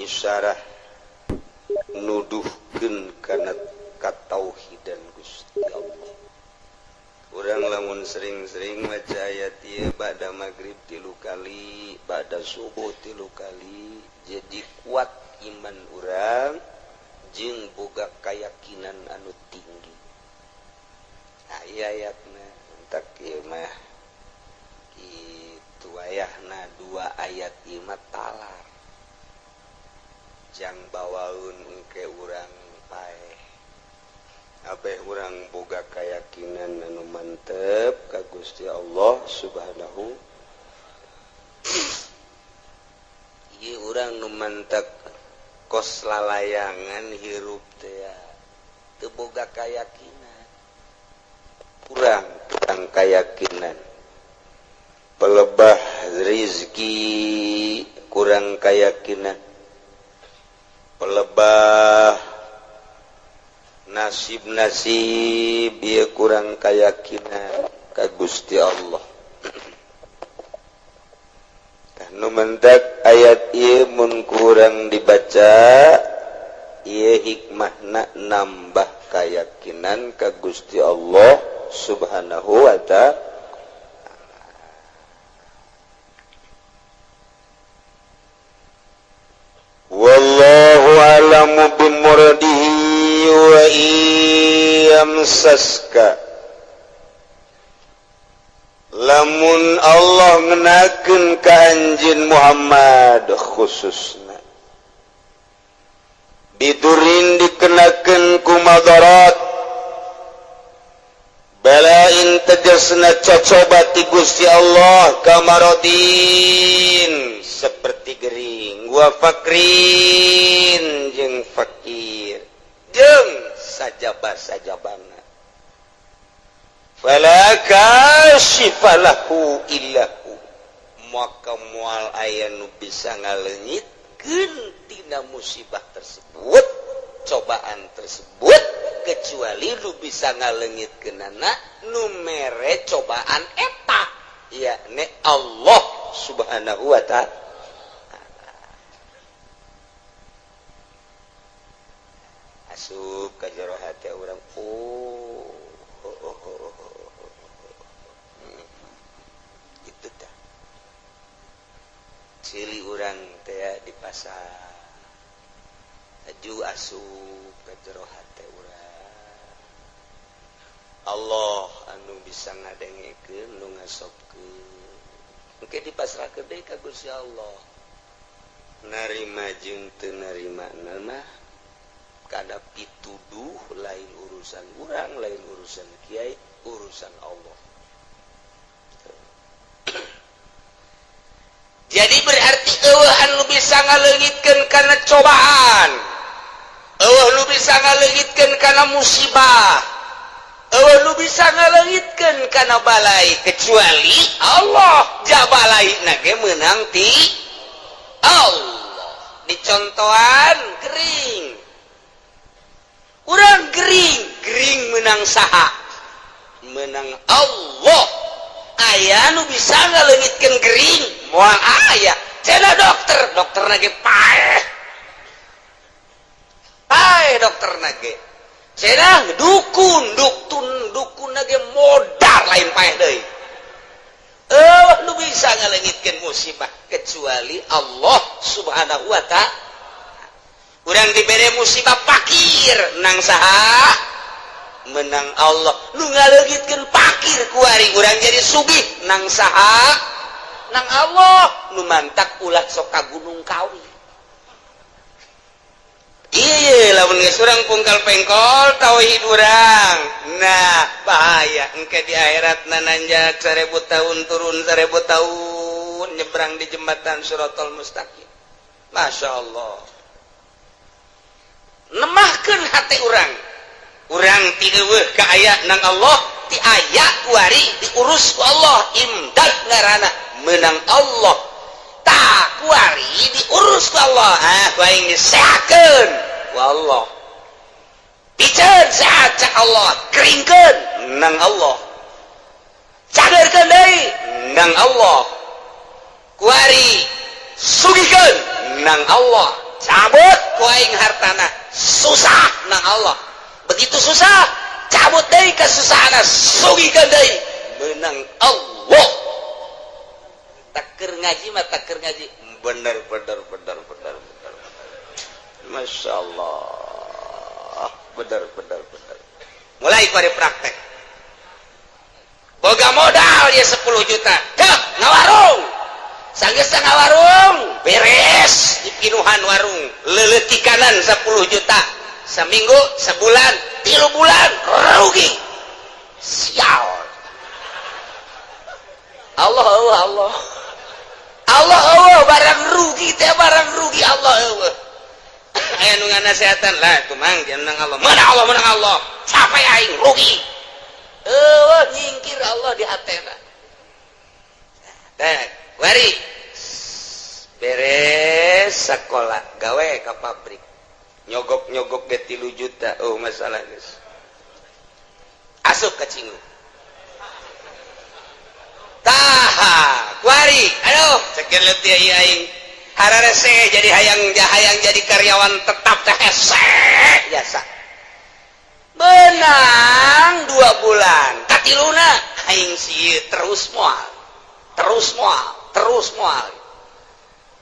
Isyarah nuduhkeun kana katauhidan Gusti Allah. Urang lamun sering-sering maca ayat ieu ba'da maghrib tilu kali, ba'da subuh tilu kali, jadi kuat iman urang jeung boga keyakinan anu tinggi. Nah, ieu ayatna entak ieu mah kitu ayahna, dua ayat ieu mah talar jang bawaun engke urang paeh abeh urang boga keyakinan anu mantep ka Gusti Allah Subhanahu. Ieu urang nu mantep kos lalayangan hirup teh ya teu boga keyakinan, kurang kurang keyakinan, pelebah rizki kurang keyakinan, pelebah nasib-nasib ieu kurang keyakinan ka Gusti Allah. Tah, nu mentak ayat ieu mun kurang dibaca ieu hikmahna nambah keyakinan ka Gusti Allah Subhanahu wa ta'ala. Wallahu a'lamu bimuradihi wa yamsaska, lamun Allah ngenakeun ka anjeun Muhammad khususna bidurin dikenakeun ku madarat, balain tegasna cocoba ti Gusti Allah, kamarodin seperti gering, wa fakrin jeung fakir jeung sajaba-sajabana, fala kasyifa lahu illahu, maka moal aya nu bisa ngaleungitkeun tina musibah tersebut, cobaan tersebut, kecuali lu bisa ngaleungitkeunana nu mere cobaan eta, yakni Allah Subhanahu wa ta'ala. Asup ka jero hate urang, oh, oh, oh, oh, oh, oh. Itu tah cili urang teh di pasar aju asup ka jero hate urang, Allah anu bisa ngadengekeun, nu ngasobkeun. Engke dipasrahkeun deui ka Gusti Allah, narima jeung teu narima mah kada pituduh, lain urusan urang, lain urusan kiai, urusan Allah. Jadi berarti eueuh anu bisa ngaleungitkeun kana cobaan, eueuh nu bisa ngaleungitkeun kana musibah, eueuh nu bisa ngaleungitkeun kana balai kecuali Allah. Jabalai na ge meunang ti Allah. Dicontohan gering, urang gering, gering menang saha? Menang Allah. Aya nu bisa ngaleungitkeun gering? Moal aya. Cenah dokter, dokter ge paeh paeh dokter ge. Cenah dukun, dukun dukun ge modar, lain paeh deui. Eh, nu bisa ngaleungitkeun musibah kecuali Allah Subhanahu wa ta'ala. Urang dibere musibah fakir, nang saha? Menang Allah. Nu ngaleungitkeun fakir kuari urang jadi sugih, nang saha? Nang Allah. Nu mantak ulah sok ka Gunung Kawi. Iya, lamun geus urang pungkal pengkol tauhid urang, nah bahaya engke di akhirat na nanjak 1000 tahun, turun 1000 tahun, nyebrang di jembatan Siratal Mustaqim. Masya Allah, nemahkeun hati urang, urang ti eueuh ka aya nang Allah, ti aya kuari diurus ku Allah. Imdad ngaranna, menang Allah. Tak kuari diurus ku Allah, ah ku aing disehatkeun ku Allah, piceun sehat cak Allah, keringkeun nang Allah, cagerkeun deui nang Allah, kuari sugihkeun nang Allah. Cabut ku aing hartana, susah nang Allah. Begitu susah, cabut deui kesusahan, sugihkeun deui, menang Allah. Taker ngaji mah, taker ngaji bener bener bener bener bener. Masya Allah, bener bener bener. Mulai pada praktek, boga modal ya 10 juta, dah ngawarung. Sanggeus ngawarung beres, dipinuhan warung, leletikanan 10 juta. Seminggu, sebulan, 3 bulan, rugi. Sial. Allah, Allah, Allah, Allah, Allah. Barang rugi teh, barang rugi, Allah, Allah. Aya nu nganasehatan lah tuh, Mang, jangan Allah mana, Allah menang, Allah capek, aing rugi. Oh, nyingkir Allah di hatena. Teh wari beres sekolah, gawe ke pabrik, nyogok-nyogok ge 3 juta. Oh, masalah geus asup ka cingu. Tah kuari, aduh, sekian leutik aing hararese jadi hayang hayang jadi karyawan tetap teh hese jasa. Menang 2 bulan, katiluna aing sih terus moal, terus moal, terus moal.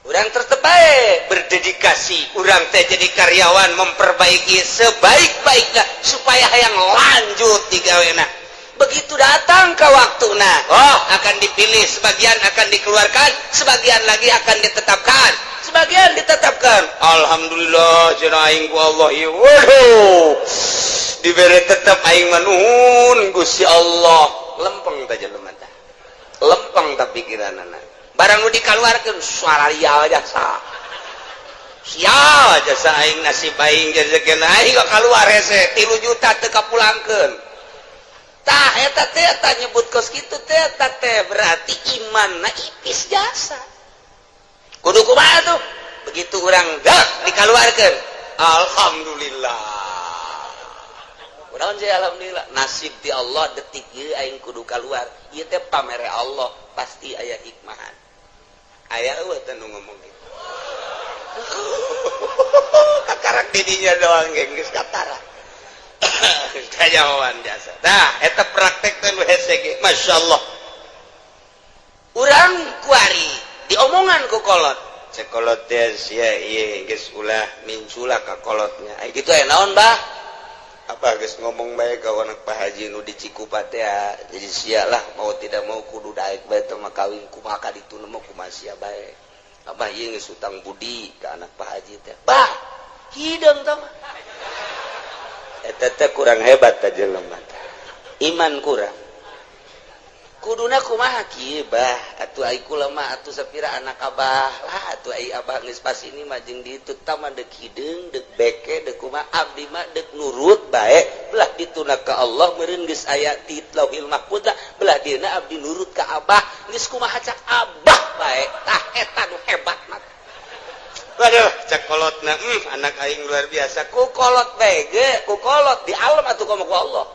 Urang tetep bae berdedikasi, urang teh jadi karyawan memperbaiki sebaik-baiknya supaya hayang lanjut di gawena. Begitu datang ke waktu, nah, oh, akan dipilih, sebagian akan dikeluarkan, sebagian lagi akan ditetapkan. Sebagian ditetapkan, alhamdulillah cenah aing ku Allah ieu. Waduh, dibere tetap, aing mah nuhun Gusti Allah. Lempeng teh jelema teh, lempeng tah pikiranana. Barang nu dikeluarkeun, suara rial jasa, sial jasa aing, nasib aing, rezeki aing kok keluar hese 3 juta teu kapulangkeun. Tah eta teh, eta nyebut kos kitu teh, eta teh berarti imanna ipis jasa. Kudu kumaha tuh? Begitu urang dak dikeluarkeun, alhamdulillah. Kunaon sih alhamdulillah? Nasib di Allah, detik ieu aing kudu keluar. Ieu teh pamere Allah, pasti aya hikmahan. Aya eueuh teh nu ngomong gitu? Kakarak didinya doang geus katara kajawan jasa. Nah, eta praktek teh nu hese ge, masyaallah. Urang kuari diomongan ku kolot, cek kolot teh, sia ieu geus ulah mincula ka kolotnya. Ai kitu aya naon, Bah? Apa geus ngomong bae ka anak Pak Haji nu di Cikupa teh, jadi sia lah mau tidak mau kudu daek bae teh mah kawin. Kumaha ka ditu mah, kumaha sia bae. Abah ieu geus utang budi ka anak Pak Haji teh. Bah, hideung teh mah. Eta teh kurang hebat teh jelema teh, iman kurang. Kuduna kumaha kieu, Bah? Atuh ai kula mah atuh sapira anak abah lah atuh. Ai abah geus pas ini mah jeung ditu tah mah, deuk hideung, deuk beke, deuk kumaha, abdi mah deuk nurut bae. Belah dituna ka Allah meureun geus aya di Lauhil Mahfuz. Belah dieuna abdi nurut ka abah, geus kumaha cak abah bae. Tah, eta nu hebat mah. Waduh, cek kolotna, anak aing luar biasa. Ku kolot bae ge, ku kolot di alam atuh komo ku Allah.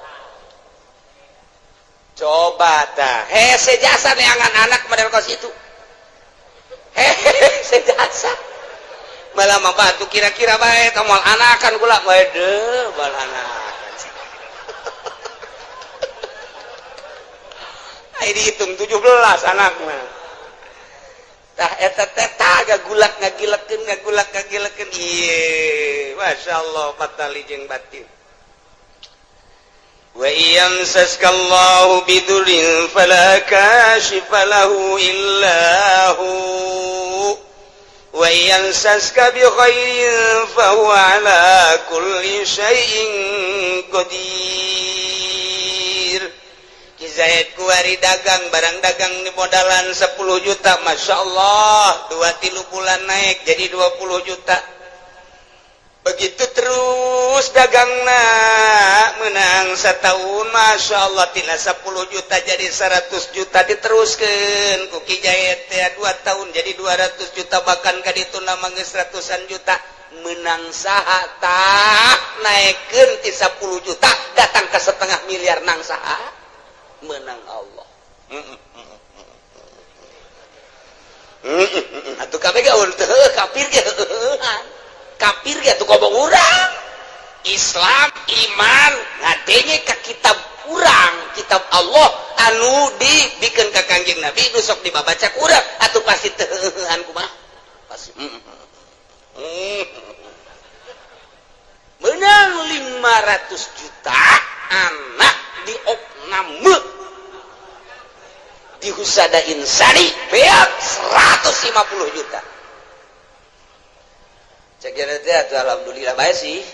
Coba tah, hese jasa neangan anak model kos itu. Hese jasa. Malah mah batu kira-kira bae tah moal anakan kula bae deuh, moal anakan. Ai dihitung 17 anak mah. Tah eta teh tah gagulak ngagilekeun, ngagulak ngagilekeun. Ieu, masyaallah, patali jeung batin. Wa yamsaska Allahu bidurrin fala kashifa lahu illa hu wa yamsaska bi khairin fa huwa ala kulli syai'in qadir. Ki Zaid kuari dagang, barang dagang di modalan 10 juta, Masya Allah, 2-3 bulan naik jadi 20 juta. Begitu terus dagangna, menang setahun, Masya Allah, tina 10 juta jadi 100 juta. Diteruskan ku Ki Zaid teh 2 tahun jadi 200 juta, bahkan ka ditu nama geus ratusan juta. Menang saha tah? Naikkeun ti 10 juta datang ke setengah miliar, nang saha? Menang Allah. Atuh kabeh gaul teu kafir ge heueuhan. Kafir ge tuh ngomong urang Islam, iman ngadenge ka kitab urang, kitab Allah anu dibikeun ka Kangjeng Nabi, nu sok dibabaca ku urang, atuh pasti teu heueuhan. Kumaha pasti Menang 500 juta, anak di opname di Husada Insani, beak 150 juta. Cek teh atuh, alhamdulillah bae sih.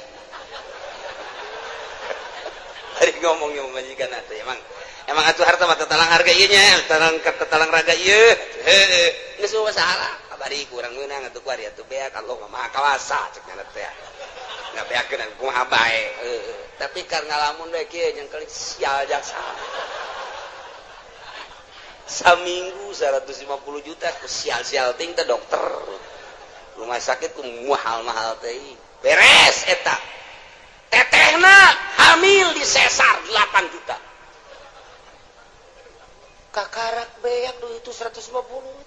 Hari ngomong majikan atuh, emang emang atuh harta mah tatalang harga ieu nya, tatalang tatalang raga ieu. Heueuh, geus masalah kabari kurang meunang atuh kuari atuh beak, Allah mah Maha Kawasa, cek nya teh. Ngabeakeun kumaha bae. Heueuh, tapi karena ngalamun bae kieu yang kali sial jaksa. Saminggu 150 juta ku sial-sial ting teh, dokter rumah sakit ku mahal-mahal teh. Beres eta, tetehna hamil di sesar 8 juta. Kakarak beak duit itu 150,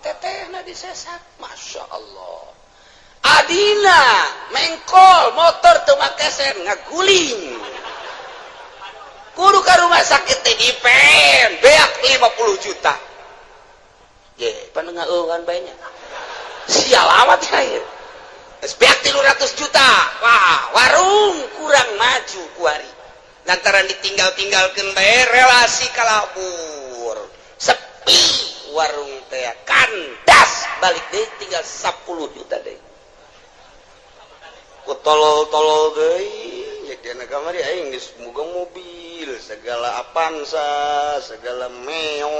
tetehna di sesar. Masya Allah, adina mengkol motor teu make sen, ngaguling kudu ka rumah sakit teh, dipen beak 50 juta. Ye, pan ngeueuhan bae nya. Sial amat ya. Geus beak 300 juta. Wah, warung kurang maju kuari. Lantaran ditinggal-tinggalkeun bae, relasi kalabur. Sepi warung teh, kandas, balik deui tinggal 10 juta deui. Ku tolol-tolol deui, ya dina kamari aing geus boga mobil, segala Avanza, segala Meo.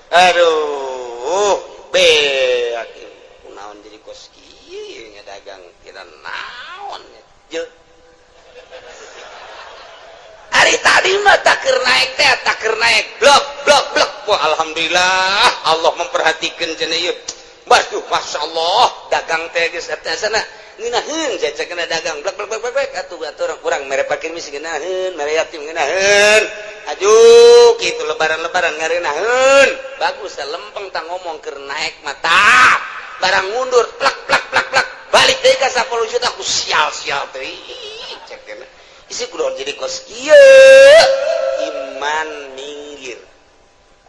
Aduh, beak kunaon jadi kos kieu nya, dagang kira naon je. Hari tadi mah takir naik teh, takir naik blok blok blok. Wah, alhamdulillah Allah memperhatikan cenah ieu. Waduh, masya Allah, dagang teh geus eta sana ngeunaheun cek kena dagang blok blok blok blok atuh atuh urang mere fakir miskin ngeunaheun, mere yatim ngeunaheun. Aduh, kitu lebaran-lebaran ngareunaheun. Bagus lempeng tang ngomong keur naik mata. Barang mundur plak plak plak plak, balik deui ka 10 juta ku sial-sial teh. Cek kena. Isi kudu jadi kos kieu. Iman minggir.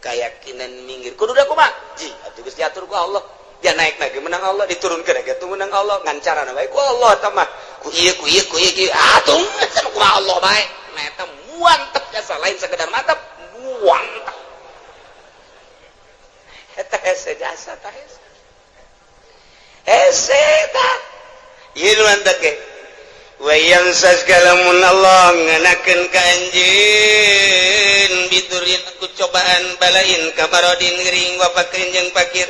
Keyakinan minggir. Kudu da kumaha? Ji, atuh geus diatur ku Allah. Dia naik lagi menang Allah, diturunkeun lagi atuh menang Allah, ngan carana bae ku Allah eta mah. Ku ieu ku ieu ku ieu atuh sama kumaha Allah bae. Nah, eta muantep jasa, lain sekedar mantap, muantep. Eta hese jasa tah hese. Hese tah. Ieu nu mantep ge. Wa yamsaska lamun Allah ngenakeun ka anjeun bidurrin ku cobaan balain kamarodin gering wa fakrin jeung fakir,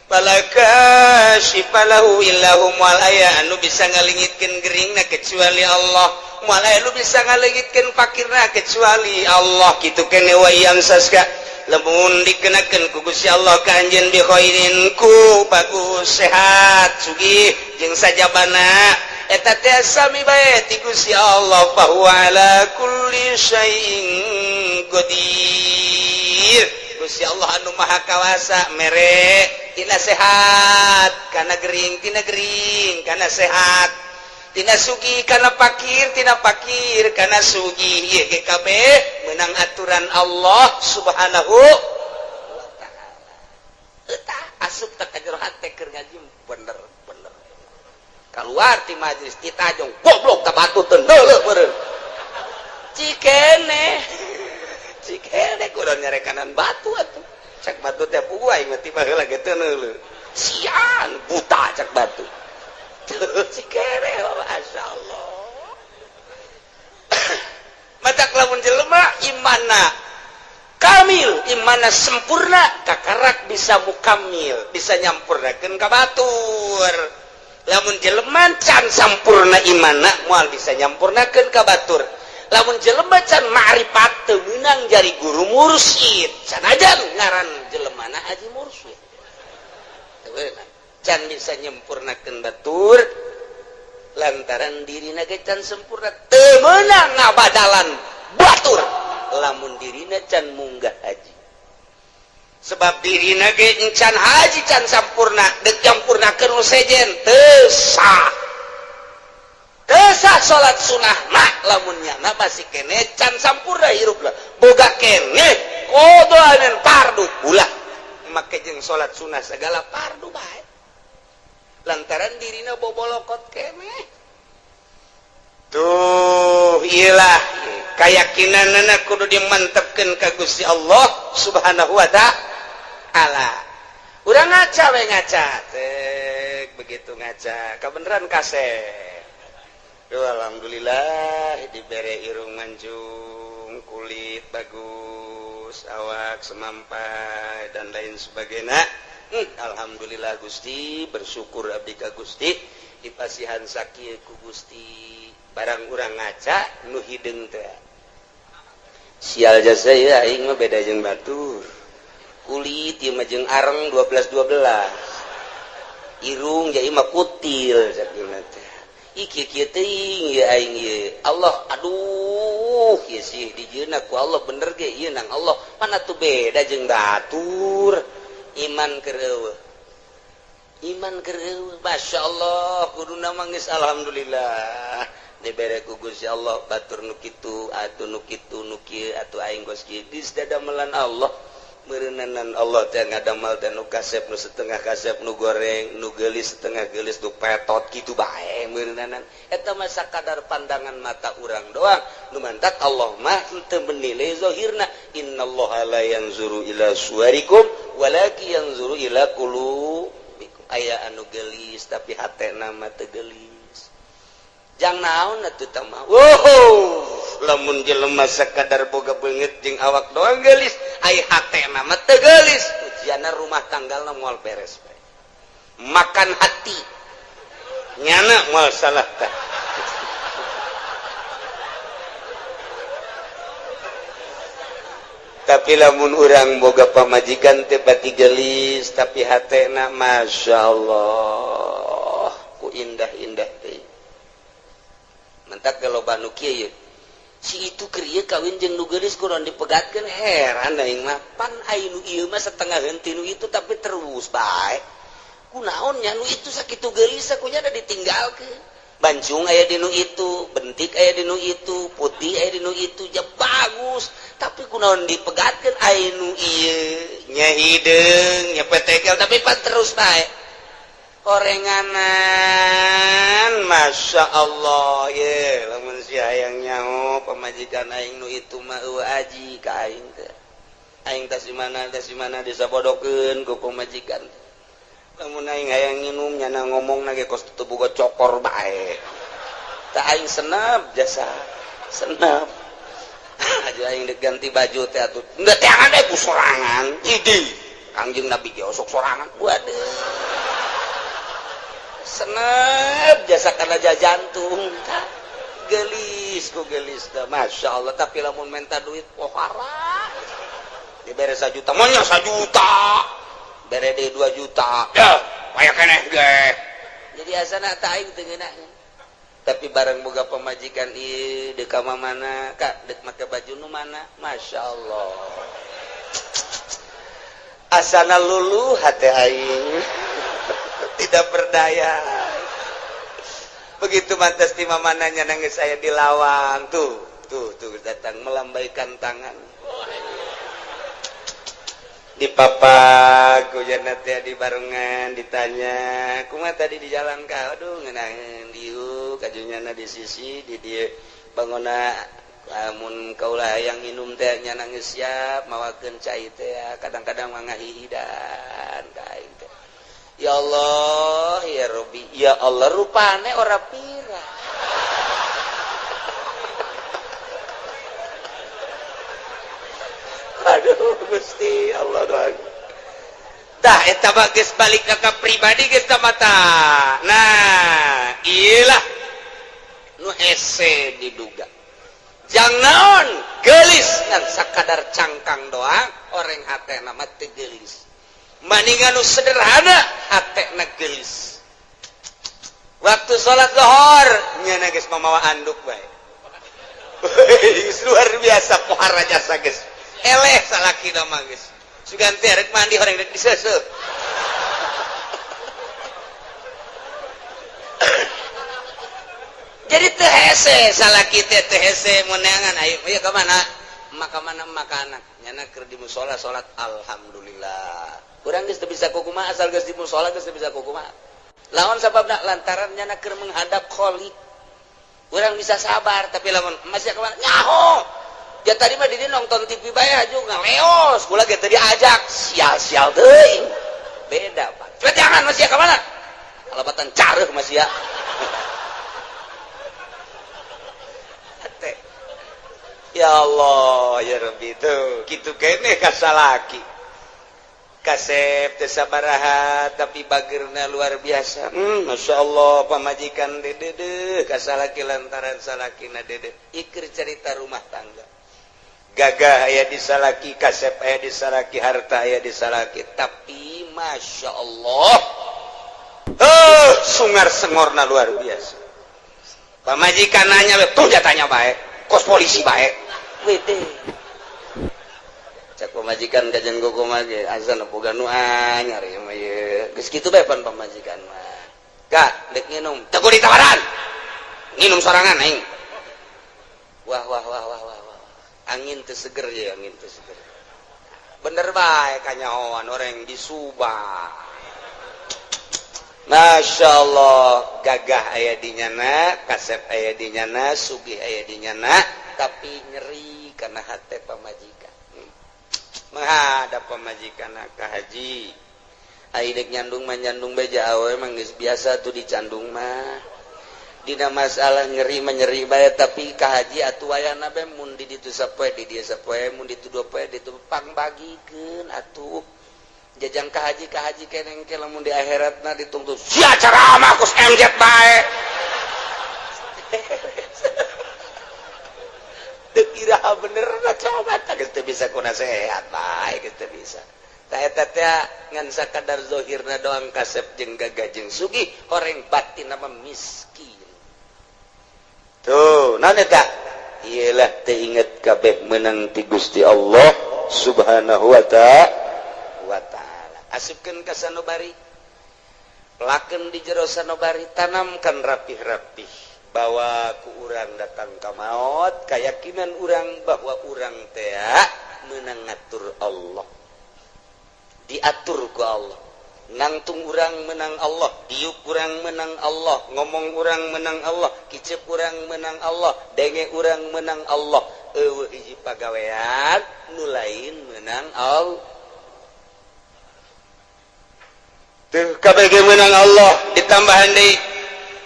fala kasyifa lahu illahu, moal aya anu bisa ngalingitkeun geringna kecuali Allah, moal aya anu bisa ngalingitkeun fakirna kecuali Allah. Kitu kene. Wa yamsaska lamun dikenakeun ku Gusti Allah ka anjeun bi khairin ku bagus, sehat, sugih jeung sajabana, eta teh sami bae ti Gusti Allah, fa huwa ala kulli syai'in qadir. Gusti Allah anu maha kawasa mere tina sehat kana gering, tina gering kana sehat, tina sugih kana fakir, tina fakir kana sugih. Ieu ge kabeh menang aturan Allah Subhanahu wa Ta'ala. Eta asup tak ka jero hate keur ngaji bener bener, keluar ti majelis ditajong, goblok tak batu teu neuleuh meureun. Cikene cikene kudu nyarekanan batu atuh. Cek batu teh, puguh aing mah ti baheula ge teu neuleuh, sian buta, cek batu. Cikene, masya Allah. Matak lamun jelema imana kamil, imana sempurna, kakarak bisa mukamil, bisa nyampurnakeun ka batur. Lamun jelema can sampurna imana, moal bisa nyampurnakeun ka batur. Lamun jelema can ma'rifat, teu meunang jari guru mursyid, sanajan ngaran jelemana haji mursyid. Teu meunang, can bisa nyempurnakeun batur lantaran dirina ge can sempurna. Teu meunang ngabadalan batur lamun dirina can munggah haji. Sebab dirina ge encan haji, can sampurna. Dek nyampurnakeun nu sejen teu sah, teu sah salat sunah mah lamun nyana masih kene can sampurna hirup lah, boga kene qadha dan fardu. Ulah make jeung salat sunah segala fardu bae, lantaran dirina bobolokot kene. Tuh, iyalah keyakinan kudu dimantepkeun ka Gusti Allah Subhanahu wa Ta'ala. Udah ngaca we, ngaca tek, begitu ngaca kebenaran kasep. Duh, alhamdulillah dibere irung mancung, kulit bagus, awak semampai, dan lain sebagainya. Alhamdulillah Gusti, bersyukur abdi ka Gusti dipasihan sakieu ku Gusti. Barang urang ngaca nu hideung teh, sial jasa ya, aing mah beda jeung batur, kulit ieu mah jeung areng 12 12, irung jadi mah kutil sakieu teh. Ih, kieu kieu teuing ya aing ieu. Allah, aduh, ieu sih dijieunna ku Allah bener ge ieu nang Allah mana tuh beda jeung batur. Iman keur eueuh, iman keur eueuh. Masya Allah, kuduna mangis alhamdulillah dibere ku Gusti Allah, batur nu kitu atuh, nu kitu, nu kieu atuh, aing geus kieu geus dadamelan Allah. Meureunanan Allah teh ngadamal teh nu kasep, nu setengah kasep, nu goreng, nu geulis, setengah geulis, nu petot kitu bae meureunanan. Eta mah sakadar pandangan mata urang doang. Nu mantak Allah mah henteu menilai zahirna. Innallaha la yanzuru ila suwarikum walakin yanzuru ila qulubikum. Aya anu geulis tapi hatena mah teu geulis, jang naon atuh tah mah? Wow, lamun jelema sakadar boga beungeut jeung awak doang geulis, ai hatena mah teu geulis, ujianna rumah tanggalna moal beres bae. Makan hati nyana moal salah tah. Tapi lamun urang boga pamajikan teu pati geulis tapi hatena Masya Allah ku indah-indah teh, mentak loba nu kieu si itu keur ieu kawin jeung nu geulis kurang dipegatkeun. Heran aing mah, pan ai nu ieu mah setengah henteu nu itu tapi terus bae. Kunaon nya nu itu sakitu geulis kunya ada ditinggalkeun? Bancung aya di nu itu, bentik aya di nu itu, putih aya di nu itu, ja bagus, tapi kunaon dipegatkeun? Ai nu ieu nya hideung nya petekel tapi pan terus bae orenganan. Masya Allah ye, lamun si hayang nyaho pamajikan aing nu itu mah eueuh aji ka aing teh. Aing tas di mana, tas di mana disabodokeun ku pamajikan. Lamun aing hayang nginum, nyana ngomong ge kos teu boga cokor bae. Tah, aing senep jasa senep aja. Aing dek ganti baju teh atuh henteu teangan deui ku sorangan. Idi Kangjeng Nabi ge osok sorangan. Waduh, senep jasa karena jantung gelis ku gelis dah, Masya Allah. Tapi lamun minta duit pohara, dibere 1 juta maunya 1 juta, bere deui 2 juta ya kayak keneh ge. Jadi asana tak aing teu ngeunah. Tapi barang boga pamajikan ieu, deuk ka mana kak, dek make baju nu mana, Masya Allah, asana lulu hati aing, tidak berdaya. Begitu mantas di mamananya nangis saya di lawang tuh, tuh tuh datang melambaikan tangan di papak hujan teh di barengan. Ditanya, "Kumaha tadi di jalan ka?" "Aduh, ngeunaheun." Diuk kajunyana di sisi di dieu bangona. Lamun kaula hayang minum teh nya nangis siap mawakeun cai teh. Kadang-kadang mah ngahihidan ka aing teh. Ya Allah ya Rabbi, ya Allah, rupane ora pira. Aduh Gusti Allah doang. Tah, eta mah geus balik ka pribadi geus mata. Nah, iyalah nu hese diduga. Jang naon gelis ngan sakadar cangkang doang, orang hatena mah teu geulis. Maningan nu sederhana hatena geulis. Waktu salat lohor nyana geus mamawa anduk bae. Luar biasa pohara jasa geus. Eleh salaki mah geus. Sugan teh rek mandi horeng rek diseuseuh. Jadi teu hese salaki teh teu hese meunangan ayo ieu ka mana? Maka mana maka anak nyana keur di musala salat alhamdulillah. Urang geus teu bisa kukumaha asal geus di musala geus teu bisa kukumaha. Lawan sababna lantaran nyana keur menghadap Khalik. Urang bisa sabar tapi lamun masih ka mana? Nyaho. Ya tadi mah di nonton TV bae aju ngaleos, kula ge teu diajak, sial-sial teuing. Beda, Pak. Coba jangan masih ka mana? Kalapatan careuh masih ya. Ya Allah, ya Rabbi tuh gitu kene kasalaki. Kasep teu sabaraha tapi bagerna luar biasa. Masya Allah pamajikan dedede kasalaki lantaran salakina dede. Ikir cerita rumah tangga. Gagah aya di salaki, kasep aya di salaki, harta aya di salaki, tapi Masya Allah. Sungar sengorna luar biasa. Pamajikan nanya tuh jatanya bae, kos polisi bae. Wede. Cak pamajikan kajian gogo mah ge azan boga nu anyar ieu mah ieu. Geus kitu bae pan pamajikan mah. Kak, dek nginum. Teu kudu ditawaran. Nginum sorangan aing. Wah wah wah wah wah wah. Angin teu seger ya, angin teu seger. Bener bae kanyahoan orang di Subang. Masya Allah, gagah aya di nyana, kasep aya di nyana, sugih aya di nyana, tapi nyeri karena hati pamajikan. Menghadap pamajikan ka haji. Ai dek nyandung mah nyandung beja awe mah geus biasa tuh dicandung mah. Dina masalah nyeri mah nyeri bae tapi ka haji atuh wayana bae mun di ditu sapoe di dieu sapoe mun ditu dua poe ditu pangbagikeun atuh. Jajang ka haji keneng ke lamun di akhiratna ditungtut sia ceramah kus MZ bae. Teu iraha bener na coba tah geus teu bisa ku nasehat bae geus teu bisa. Tah eta teh ngan sakadar zahirna doang kasep jeung gagah jeung sugih horeng batin mah miskin. Tuh, naon eta? Iyalah teu inget kabeh meunang ti Gusti Allah Subhanahu wa ta'ala. Asupkeun ka sanubari, pelakeun di jero sanubari, tanamkan rapih-rapih bahwa ku urang datang ka maot, keyakinan urang bahwa urang teh meunang ngatur Allah, diatur ku Allah, nangtung urang menang Allah, diuk urang menang Allah, ngomong urang menang Allah, kicep urang menang Allah, denge urang menang Allah, eueuh hiji pagawean nu lain menang Allah. KBG menang Allah ditambahan deui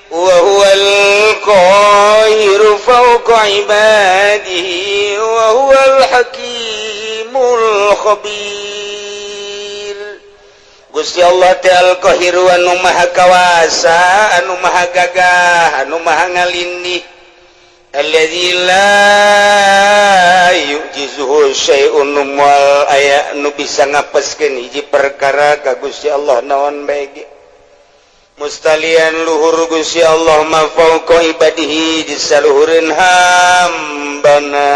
wa huwal qahiru fawqa ibadihi wa huwal hakimul khabir. Gusti Allah teh al-qahiru anu maha kawasa, anu maha gagah, anu maha ngalindih, alladzi la yu'jizuhu syai'un moal aya nu bisa ngapeskeun hiji perkara ka Gusti Allah naon bae ge. Mustalian luhur Gusti Allah ma fauqa ibadihi di saluhureun hambana.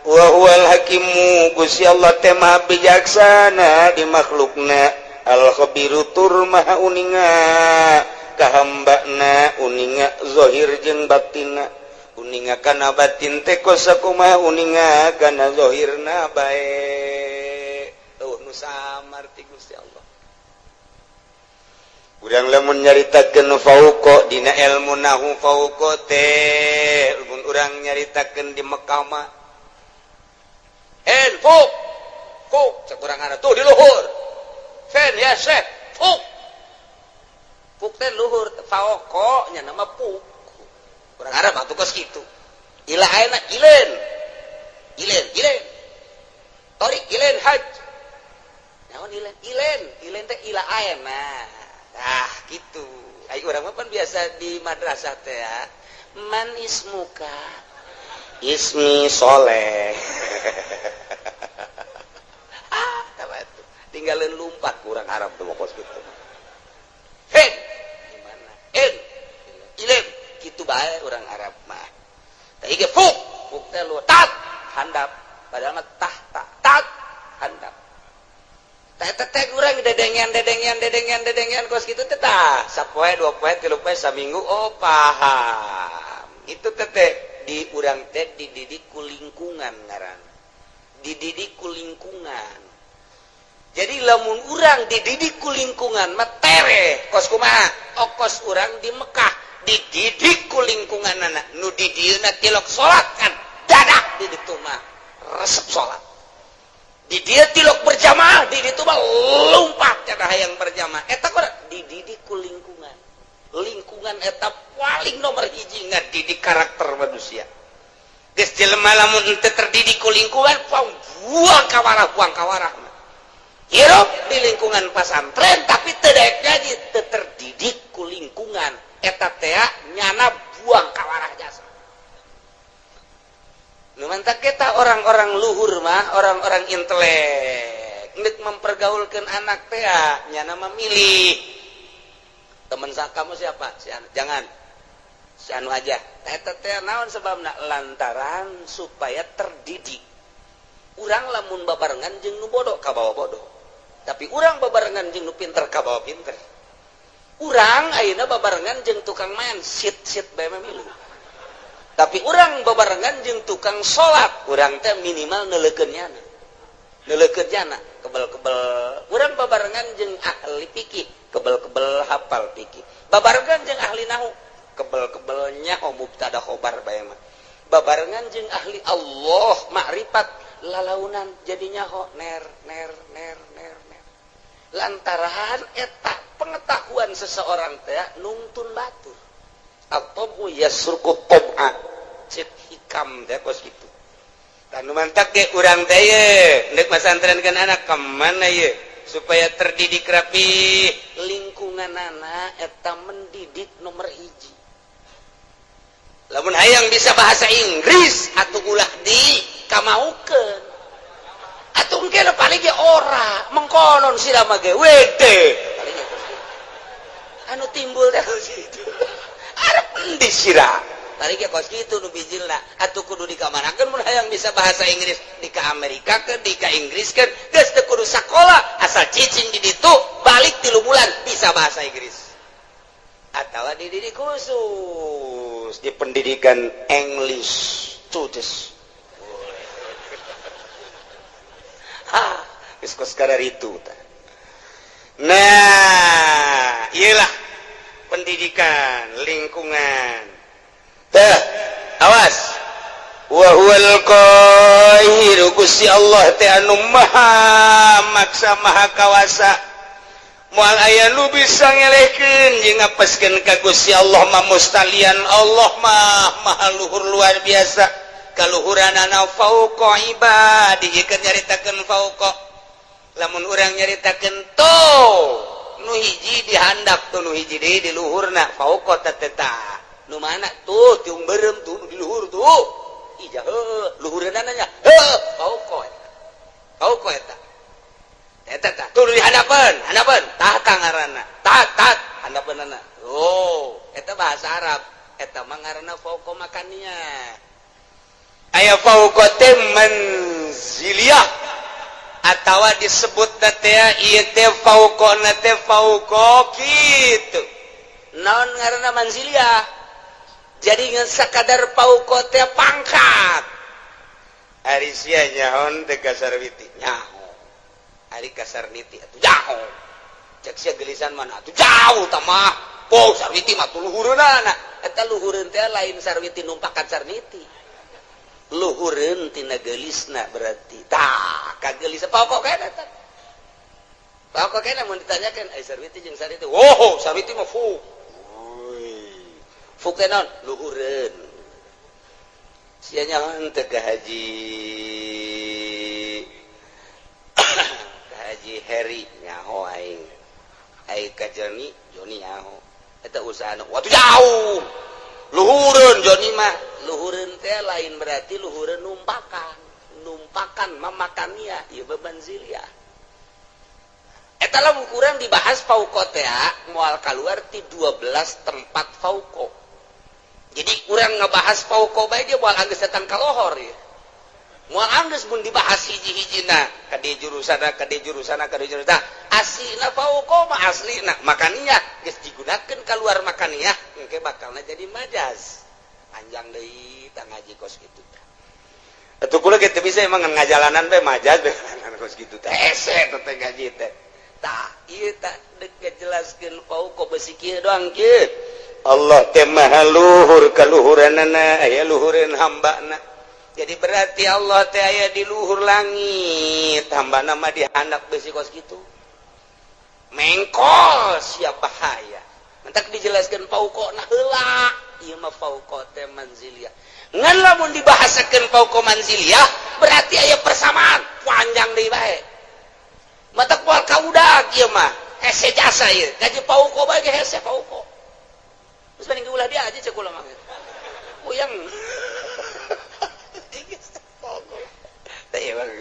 Wa huwal hakimu Gusti Allah teh maha bijaksana di makhlukna, al khabiru tur maha uninga ka hambana, uninga zahir jeung batinna. Uninga kana batin teh kosakumaha uninga kana zahirna bae. Eueuh nu samar ti Gusti Allah. Urang lamun nyaritakeun fauqa dina ilmu nahu fauqa teh mun urang nyaritakeun di Mekah mah en fuk fuk cek urang ada tuh di luhur. Fen ya syekh fuk. Fuk teh luhur fauqa nya nama fuk. Kurang Arab atuh kos kitu. Ila ayeuna ilen. Ilen, ilen. Torik ilen haj. Naon ilen? Ilen, ilen teh ila ayeuna. Tah kitu. Ai urang mah pan biasa di madrasah teh ya. Man ismuka? Ismi Soleh. Ah, tuh. Tinggalin lumpat kurang Arab tuh kos kitu. Hen, gimana? En, ilen. Gitu bae orang Arab mah. Tah ieu fuk, fuk teh lu tat handap, padahal mah tah tak tat handap. Teh teh urang dedengean dedengean dedengean dedengean kos kitu teh, tah sapoe, 2 poe, 3 poe, saminggu, oh paham. Itu teh teh di urang teh dididik ku lingkungan, ngaran dididik ku lingkungan. Jadi lamun urang dididik ku lingkungan mah tere kos kumaha. Okos urang di Mekah dididik ku lingkungan, anak nu di dieuna tilok salat kan dadak di ditu mah resep salat. Di dieu tilok berjamaah, di ditu mah lompat cara hayang berjamaah. Eta kok dididik ku lingkungan. Lingkungan eta paling nomor hiji ngadidik karakter manusia. Geus jelema lamun henteu terdidik ku lingkungan, buang kawarah, buang kawarah. Hirup di lingkungan pasantren tapi teu daek ngaji, teu terdidik ku lingkungan, eta teh nyana buang kawarah jasa. Nu mantak kita orang-orang luhur mah, orang-orang intelek, nek mempergaulkan anak teh nyana memilih teman. Kamu siapa? Si anu jangan, si anu aja. Eta teh naon sebabna? Lantaran supaya terdidik. Urang lamun babarengan jeung nu bodoh, kabawa bodoh, tapi urang babarengan jeung nu pinter, kabawa pinter. Urang ayeuna babarengan jeung tukang main sit sit bae milu, tapi urang babarengan jeung tukang salat, urang teh minimal neuleukeun nyana, neuleukeun nyana kebel-kebel. Urang babarengan jeung ahli fikih, kebel-kebel hafal fikih. Babarengan jeung ahli nahu, kebel-kebel nyaho mubtada khobar bae mah. Babarengan jeung ahli Allah, makrifat, lalaunan jadi nyaho ner ner ner ner ner. Lantaran eta pengetahuan seseorang teh nungtun batur atau yasruqu tob'a, cek Hikam teh kos kitu. Tanu mantak ge urang teh ye ndek masantrenkeun anak kemana ye supaya terdidik rapi, lingkungan anak eta mendidik nomor hiji. Lamun hayang bisa bahasa Inggris atau ulah di kamaukeun atuh, engke paling ge ora mengkonon sira mah ge wede paling ge anu timbul teh kitu. Arep endi sira? Tadi ge kos kitu nu bijilna atuh. Kudu dikamanakeun mun hayang bisa bahasa Inggris? Di ka Amerika ke, di ka Inggris ke? Geus teu kudu sakola, asal cicing di ditu, balik 3 bulan bisa bahasa Inggris. Atau dididik khusus di pendidikan English tudes. Ha, geus kos itu. Nah, iyalah pendidikan lingkungan teh. Awas, wa huwal qahiru, Gusti Allah teh anu maha maksa, maha kawasa, moal aya nu bisa ngelehkeun jeung ngapeskeun ka Gusti Allah mah. Mustalian Allah mah maha luhur, luar biasa kaluhuranana, fauqa ibadihi. Keur nyaritakeun fauqa, lamun urang nyaritakeun tuh nu hiji dihandap tuh, nu hiji deui di luhurna. Fauqa teh nu mana tuh? Tiung berem tuh di luhur tuh. Ija heuh, luhureunana nya heuh, fauqa eta, fauqa eta. Eta tah tuh di handapeun, handapeun tah ngaranna, tah tah handapeunana. Oh, eta bahasa Arab, eta mah ngaranna fauqa makannya. Aya fauqa teh manziliyah atawa disebut teh ieu teh fauqa teh fauqa kitu. Naon ngaranna manziliyah? Jadi ngan sakadar fauqa teh pangkat. Ari sia nyaho teh ka Sarwiti? Nyaho. Ari ka Sarniti atuh jauh. Cek sia gelisan mana atuh jauh tah mah. Po Sarwiti mah tuh luhureunana. Eta luhureun teh lain Sarwiti numpakan Sarniti, luhureun tina geulisna berarti. Tah kagelis pokok kena eta, pokok kena. Mun ditanyakan ai Sarwiti jeung Sarniti, oh Sarwiti mah fu fu teh naon? Luhureun. Sia nyaho teu ka Haji Heri? Nyaho aing. Ai ka Joni? Joni nyaho. Eta usaha waktu jauh, luhureun Joni mah. Luhureun teh lain berarti luhureun numpakan, numpakan mamakannya ieu beban zilia. Eta lamun kurang dibahas fauqa teh moal keluar ti 12 tempat fauqa. Jadi kurang ngebahas fauqa bae dia moal anggeus datang ka lohor ya. Moal anggeus mun dibahas hiji-hijina ka di jurusana, ka di jurusana, ka di jurusana. Aslina fauqa mah aslina makaniah geus digunakeun keluar makaniah, engke bakalna jadi majaz. Panjang deui tah ngaji kos kitu tah. Atuh kula ge teu bisa emang ngajalanan bae majaz bae kos kitu teh. Hese teh ngaji teh. Tah, ieu tah deuk ngajelaskeun fauqa besi kieu doang kieu. Allah teh maha luhur kaluhuranana, aya luhureun hambana. Jadi berarti Allah teh aya di luhur langit, hambana mah di handap besi kos kitu. Mengkol siap bahaya. Mentak dijelaskan fauqa na heula, ieu mah fauqa teh manziliyah. Ngan lamun dibahasakeun fauqa manziliyah berarti aya persamaan, panjang deui bae. Matak moal kaudag ieu mah, hese jasa ieu. Gaji fauqa bae ge hese fauqa. Terus mending ulah dia aja cek kula mah. Puyeng.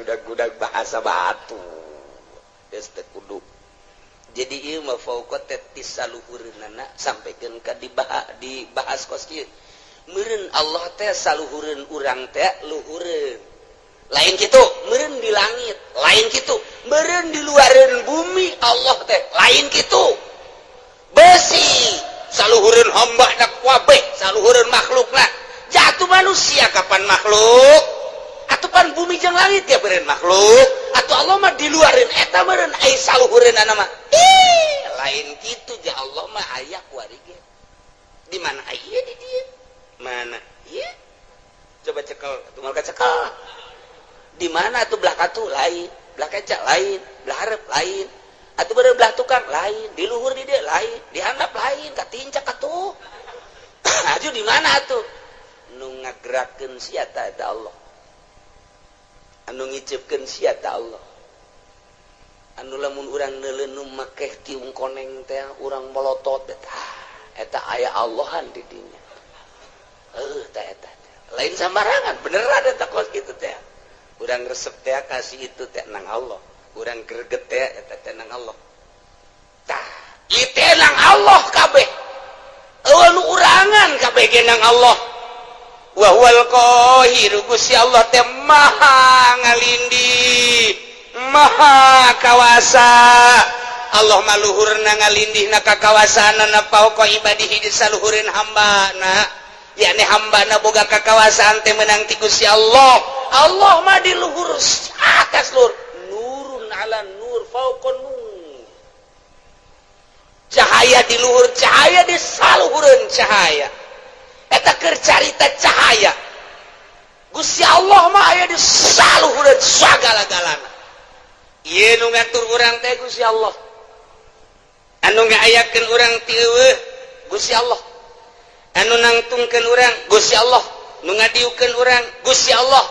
Gudak-gudak bahasa batu. Geus teu kudu. Jadi ieu mah fauqa teh ti saluhureunana sampaikeun ka dibahas kos kieu. Meureun Allah teh saluhureun urang teh luhureun. Lain kitu, meureun di langit, lain kitu, meureun di luareun bumi Allah teh, lain kitu. Besi saluhureun hamba na kabeh, saluhureun makhlukna. Jatuh manusia kapan makhluk? Atuh pan bumi jeung langit ya beureun makhluk. Atuh Allah mah di luareun eta meureun ai saluhureunana mah. Ih, lain kitu ja Allah mah aya kuari ge. Di mana aya di dieu? Mana? Ieu. Coba cekel, atuh moal kacekel. Di mana atuh belah katu lain, belah keca lain, belah hareup lain. Atuh beureum belah tukang lain, di luhur di dieu lain, di handap lain, katincak atuh. Aju di mana atuh? Nu ngagerakeun sia ta eta Allah. Anu ngicepkeun sia ta Allah. Anu lamun urang neuleun nu make tiung koneng teh urang melotot teh, eta aya Allahan di dinya. Heuh tah eta. Lain sambarangan, beneran eta kos kitu teh. Urang resep teh kasih itu teh nang Allah. Urang greget teh eta teh nang Allah. Tah, ieu teh nang Allah kabeh. Eueuh nu urangan kabeh ge nang Allah. Wa huwal qahiru, Gusti Allah teh maha ngalindih, maha kawasa. Allah mah luhurna ngalindihna kakawasaanana fauqa ibadihi di saluhureun hambana. Yakni hambana boga kakawasaan teh menang ti Gusti Allah. Allah mah di luhur atas luhur. Nurun ala nur fauqa nur. Cahaya di luhur cahaya di saluhureun cahaya. Eta keur carita cahaya. Gusti Allah mah aya di saluhureun sagala-galana. Ieu nu ngatur urang teh Gusti Allah. Anu ngaayakeun urang ti eueuh Gusti Allah. Anu nangtungkeun urang Gusti Allah. Nu ngadiukeun urang Gusti Allah.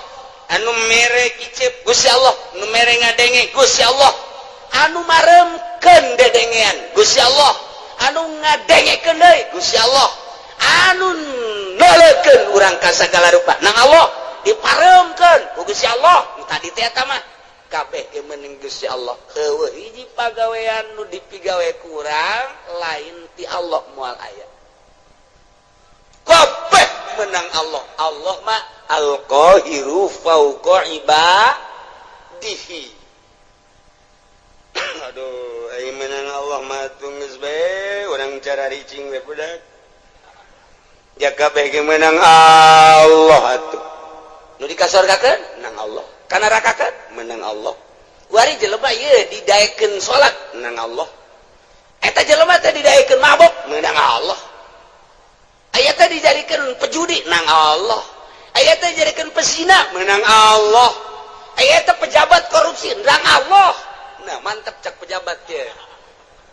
Anu mere kicep Gusti Allah. Nu mere ngadenge Gusti Allah. Anu maremkeun dedengean Gusti Allah. Anu ngadengekeun deui Gusti Allah. Anu neulekeun urang ka sagala rupa nang Allah, diparemkeun ku Gusti Allah. Nu tadi teh eta mah kabeh ge meuning Gusti Allah. Eueuh hiji pagawean nu dipigawe ku urang lain ti Allah moal aya. Kabeh menang Allah. Allah mah al-qahiru fauqa ibadihi. Aduh, ai menang Allah mah geus bae urang cara ricing we budak. Ya kabeh ge menang Allah atuh. Nu dikasorgakeun nang Allah, ka nerakakeun menang Allah. Kuari jelema ieu didaekeun salat nang Allah. Eta jelema teh didaekeun mabok menang Allah. Aya teh dijadikeun pejudi nang Allah. Aya teh dijadikeun pesina menang Allah. Aya teh pejabat korupsi nang Allah. Nah, mantep cak pejabat ge.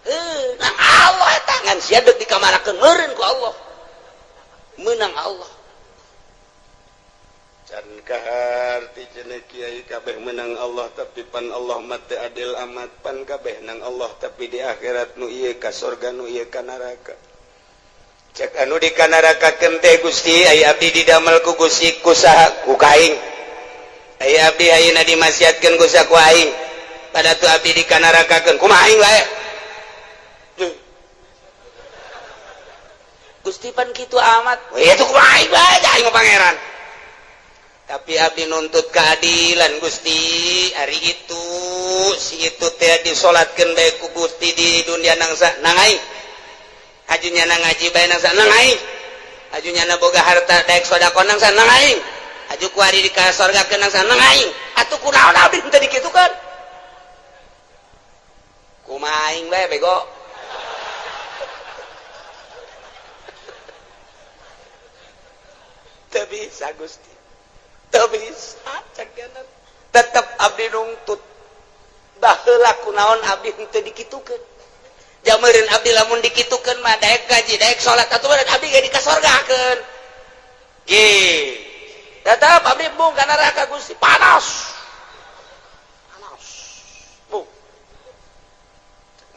Heuh, nang Allah eta ngan sia deuk dikamanakeun meureun ku Allah. Menang Allah. Can kaharti cenah kiai kabeh menang Allah, tapi pan Allah mah teu adil amat, pan kabeh nang Allah tapi di akhirat nu ieu ka sorga, nu ieu ka neraka. Cek anu di kanarakakeun teh, "Gusti, aya abdi didamel ku Gusti ku saha?" "Ku kaing." "Aya abdi ayeuna dimaksiatkeun ku saha?" "Ku aing." "Pada tu abdi dikanarakakeun kumaha aing bae?" "Gusti, pan kitu amat." "Weh, itu kumaha aing bae, aing mah pangeran." Tapi abdi nuntut keadilan, Gusti. Hari itu si itu teh disolatkeun bae ku Gusti di dunia nangsa nang aing, haju nyana ngaji bae nangsa nang aing, haju nyana boga harta daek sedekah nangsa nang aing, haju kuari di ka sorgakeun nangsa nang aing. Atuh kunaon abdi teu dikitukeun? Kumaha aing bae bego? Teu bisa, Gusti, teu bisa. Cek tetep abdi nungtut baheula kunaon abdi henteu dikitukeun. Jameureun abdi lamun dikitukeun mah daek gaji, daek salat, atuh abdi ge dikasorgakeun. Ge tetep abdi embung ka neraka, Gusti. Panas panas bu.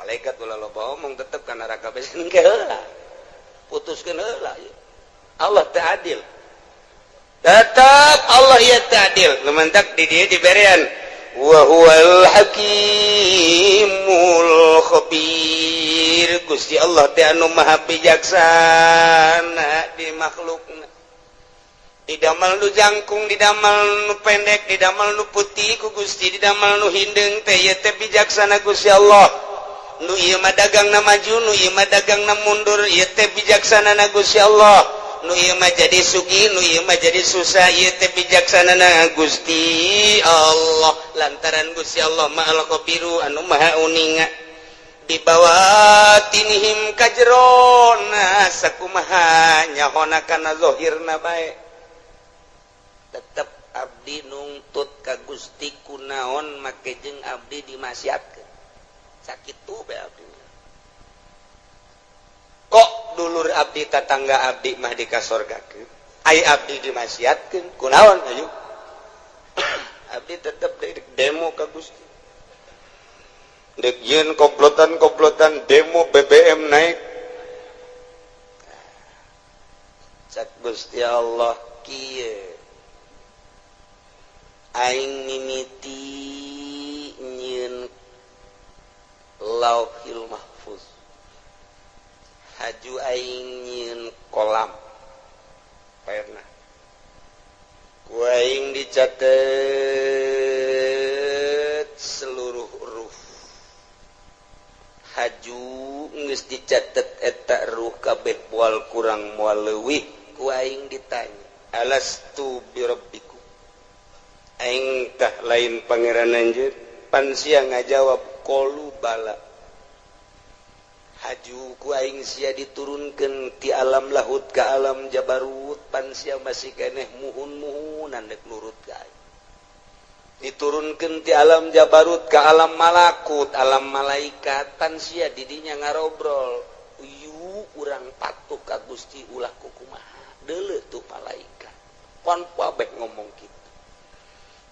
Malaikat, ulah loba omong, tetep ka neraka bae engke heula, putuskeun heula. Allah teh adil, tetap Allah ya adil. Lementak di dia diberian wa huwal hakimul khabir. Gusti Allah teh anu maha bijaksana di makhlukna, didamel nu jangkung, didamel nu pendek, didamel nu putih ku Gusti, didamel nu hindeung teh, ieu teh bijaksana Gusti Allah. Nu ieu mah dagangna maju, nu ieu mah dagangna mundur, ieu teh bijaksana na Gusti Allah. Nu ieu mah jadi sugih, nu ieu mah jadi susah, ieu teh bijaksana na Gusti Allah, lantaran Gusti Allah Maha Khabiru, anu maha uninga. Bibawatinihim kajerona sakumaha nyahona kana zahirna bae. Tetep abdi nungtut ka Gusti, kunaon make jeung abdi dimaksiatkeun? Sakitu bae abdi. Kok dulur abdi, tatangga abdi mah dikasorgakeun, ai abdi dimaksiatkeun, kunaon? Ayo abdi tetep demo ka Gusti, dek yeun komplotan-komplotan demo BBM naik. Cak Gusti Allah kieu, aing mimiti nyieun Lauhil Mahfuz, haju aing nyieun kolam pernah ku aing dicatet seluruh huruf. Haju geus dicatet eta ruh kabeh, moal kurang moal leuwih. Ku aing ditanya, alastu birabbikum, aing tah lain pangeran anjeun? Pan sia ngajawab qalu bala. Haju ku aing sia diturunkeun ti alam lahut ke alam jabarut, pan sia masih keneh muhun-muhunan dek nurut ka aing. Diturunkeun ti alam jabarut ke alam malakut, alam malaikat, pan sia didinya ngarobrol, yuk urang patuh ka Gusti ulah kukumaha, deuleu tuh malaikat. Pan kabeh ngomong kitu.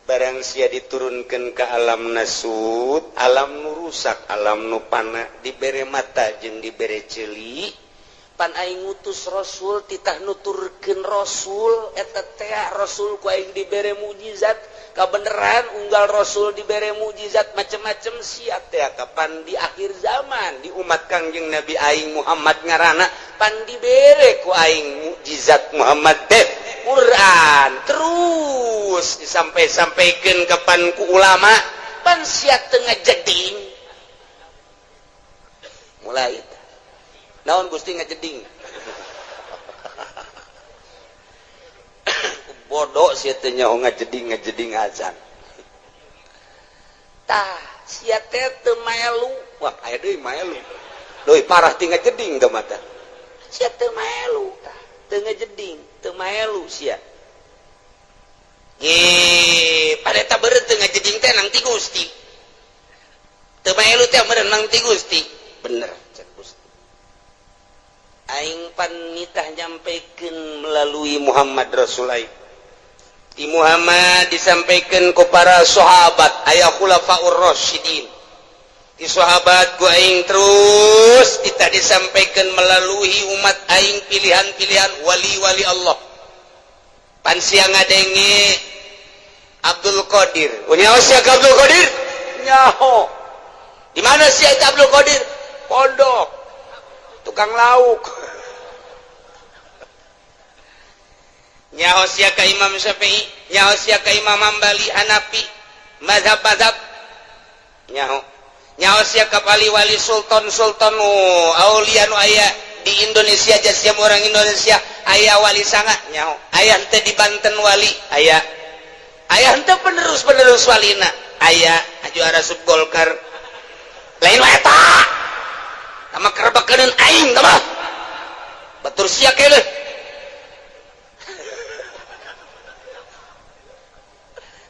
Barang sia diturunkan ke alam nasut, alam nu rusak, alam nu pana, dibere mata jeung dibere ceuli. Pan aing ngutus rasul, titah nuturkeun rasul eta teh, rasul ku aing dibere mukjizat. Kabeneran unggal rasul dibere mukjizat macem-macem sia teh. Kapan di akhir zaman di umat Kangjeng Nabi aing Muhammad ngaranna, pan dibere ku aing mukjizat Muhammad teh Quran, terus disampai-sampaikan kapan ku ulama, pan sia teu ngajeding. Mulai naon Gusti ngajeding? Bodoh sia teh nyaho ngajeding ngajeding azan. Tah sia teh teu maelu. Wah, aya deui maelu leuwih parah ti ngajeding teh mata. Sia teu maelu, tah teu ngajeding, teu maelu sia. Ge pada beureum teu ngajeding teh nang ti Gusti, teu maelu teh meureun nang ti Gusti. Bener cek Gusti, aing pan nitah nyampaikan melalui Muhammad Rasul aing. Di Muhammad disampaikan ke para sahabat, aya khulafaur rasyidin. Di sahabat ku aing terus kita disampaikan melalui umat aing, pilihan-pilihan wali-wali Allah. Pan sia ngadenge Abdul Qadir. Oh, nyaho sia ka Abdul Qadir? Nyaho. Di mana sia itu Abdul Qadir? Pondok tukang lauk. Nyaho sia ka Imam Syafi'i, nyaho sia ka Imam Hambali, Hanafi, mazhab-mazhab nyaho. Nyaho sia ka wali-wali, sultan-sultan, aulia nu aya di Indonesia, sia orang Indonesia aya wali sanga nyaho. Aya henteu di Banten wali? Aya. Aya henteu penerus-penerus walina? Aya. Aju arasup Golkar lain wae eta sama kerbakeun aing tah mah batur sia keneh.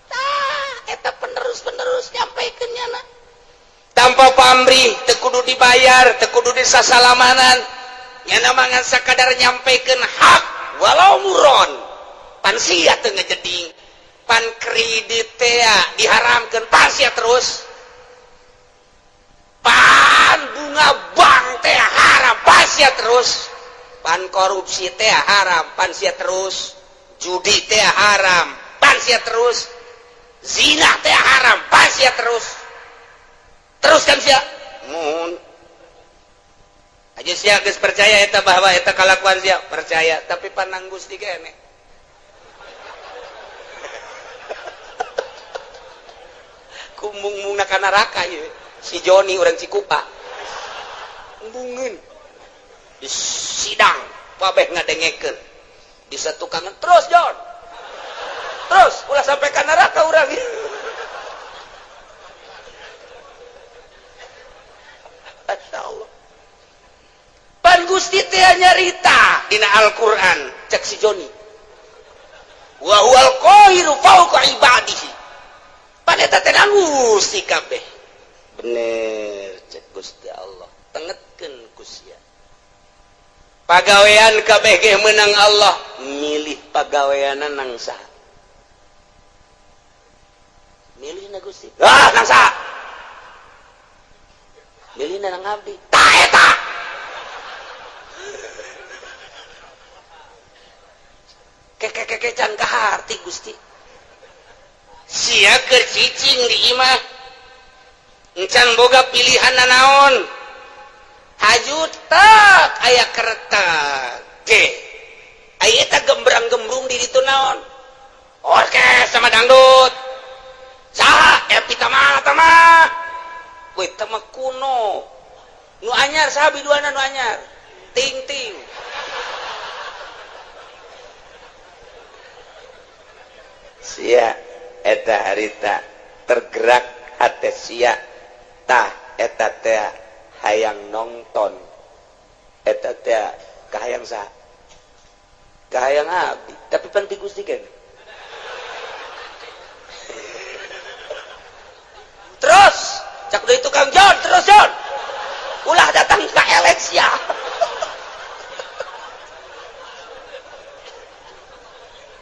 Tah eta penerus-penerus nyampaikeun nyana tanpa pamrih, teu kudu dibayar, teu kudu disasalamanan. Nyana mah ngan sakadar nyampaikeun hak walau muron. Pan sia teu ngejeding, pan kredit teh diharamkeun, pan sia terus, pan bunga bank teh haram, pan sia terus, pan korupsi teh haram, pan sia terus, judi teh haram, pan sia terus, zina teh haram, pan sia terus. Terus kan sia mun aja sia geus percaya eta bahwa eta kalakuan sia percaya, tapi panang Gusti kene kumbung-mungna ka neraka ieu si Joni orang Cikupa embungeun di sidang kabeh ngadengekeun di satukangan terus John terus ulah sampai ka neraka urang. Masya Allah. Pan Gusti teh nyarita dina Al-Qur'an cek si Joni, wa huwal qahiru fawqa ibadihi. Pan eta teh Gusti kabeh bener cek Gusti Allah, tengetkeun ku sia pagawean kabeh ge menang Allah, milih pagaweanna nang saha? Milih na Gusti ah nang saha? Milih na nang abdi tah eta keke-keke can kaharti Gusti sia keur cicing di imah encan boga pilihan nanaon haju tak aya kereta ge aya eta gembrang-gembrung di ditu naon orkes sama dangdut saha Epi Tama tama we tama kuno nu anyar saha biduana nu anyar ting-ting sia eta harita tergerak hate sia tah eta teh hayang nonton eta teh kahayang saha? Kahayang abdi tapi pan ti Gusti kan. Terus cak deui tukang John terus John ulah datang ka Alexia.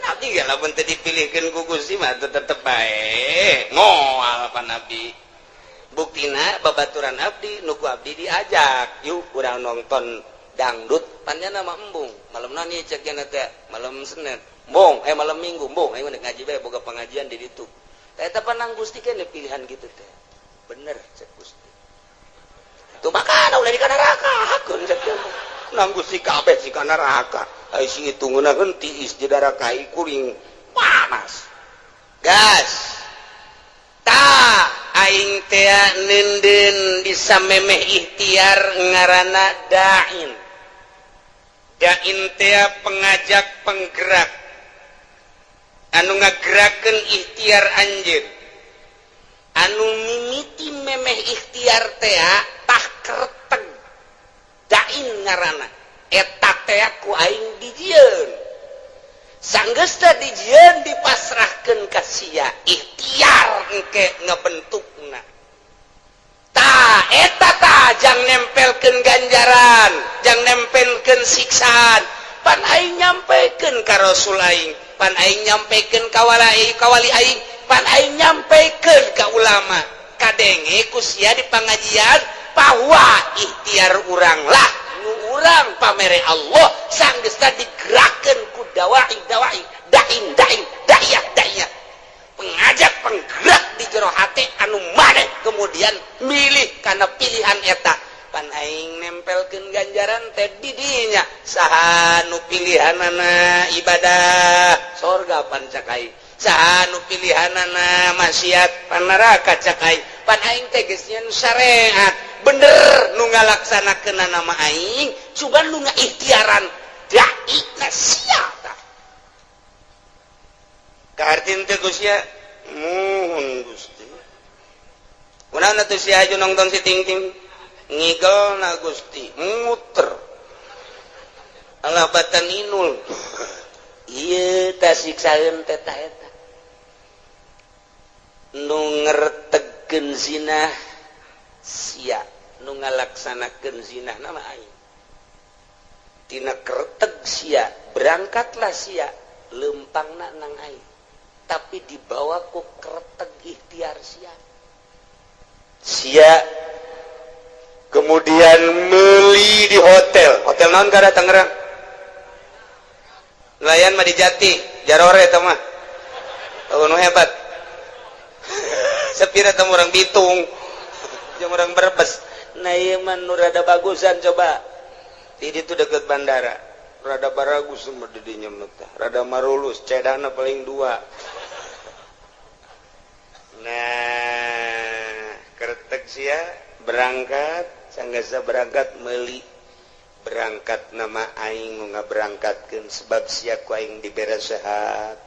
Nabi ya lamun teu dipilihkeun ku Gusti mah tetep bae moal pan Nabi. Buktina babaturan abdi nu ku abdi diajak yuk urang nonton dangdut panjana mah embung malam nani cek nya teh malam Senin embung malam Minggu embung ayo ngaji bae boga pengajian di ditu teh eta panang Gusti keneh pilihan gitu teh bener cek Gusti tuh makana ulah di kana neraka hakeun cek nang Gusti kabeh si kana neraka ai si itu ngeunaheun tiis di neraka kuring panas gas tah aing teh neunden bisa memeh ikhtiar ngaranna da'in. Da'in teh pengajak penggerak anu ngagerakeun ikhtiar anjeun anu mimiti memeh ikhtiar teh tah kerteg da'in ngaranna eta teh ku aing dijieun sanggeus teh dijieun dipasrahkeun ka sia ikhtiar engke ngebentukna tah eta tah jang nempelkeun ganjaran jang nempelkeun siksaan pan aing nyampekeun ka Rasul aing pan aing nyampekeun ka wali aing pan aing nyampekeun ka ulama kadenge ku sia di pangajian bahwa ikhtiar urang lah nu urang pamere Allah sanggeus teh digerakkeun ku dawai dawai dain dain da'iyah da'iyah pengajak penggerak di jero hate anu maneh kemudian milih karena pilihan eta pan Pan aing nempelkeun ganjaran teh di dinya. Saha nu pilihanana ibadah, sorga pan cak aing. Saha nu pilihanana maksiat, pan neraka cak aing. Pan aing teh geus nyieun syariat bener, nu ngalaksanakeun nama aing, cuman nu ngaikhtiaran dai na sia. Tah, kahartin teh Gusti? Muhun, Gusti. Kunaon atuh sia aju nonton si ting ting ngigel na Gusti, muter Allah batan inul. Iya, ta siksaeun teh ta eta nu ngertegkeun zina sia, nu ngalaksanakeun zina nama aing. Tina kerteg sia berangkatlah sia, lempangna nang aing, tapi dibawa ku kerteg ikhtiar sia. Sia kemudian beli di hotel, hotel naon kada Tangerang? Nelayan mah di Jati Jarore, eta mah nu hebat. Sepira teh orang Bitung jeung orang Brebes. Nah, ieu mah nu rada bagusan. Coba di ditu deket bandara, rada baragus mah di dinya mah teh, rada marulus, cedana paling dua. Nah, kertek sia berangkat, sanggasa berangkat meli, berangkat nama aing nu ngaberangkatkeun, sebab sia ku aing dibere sehat,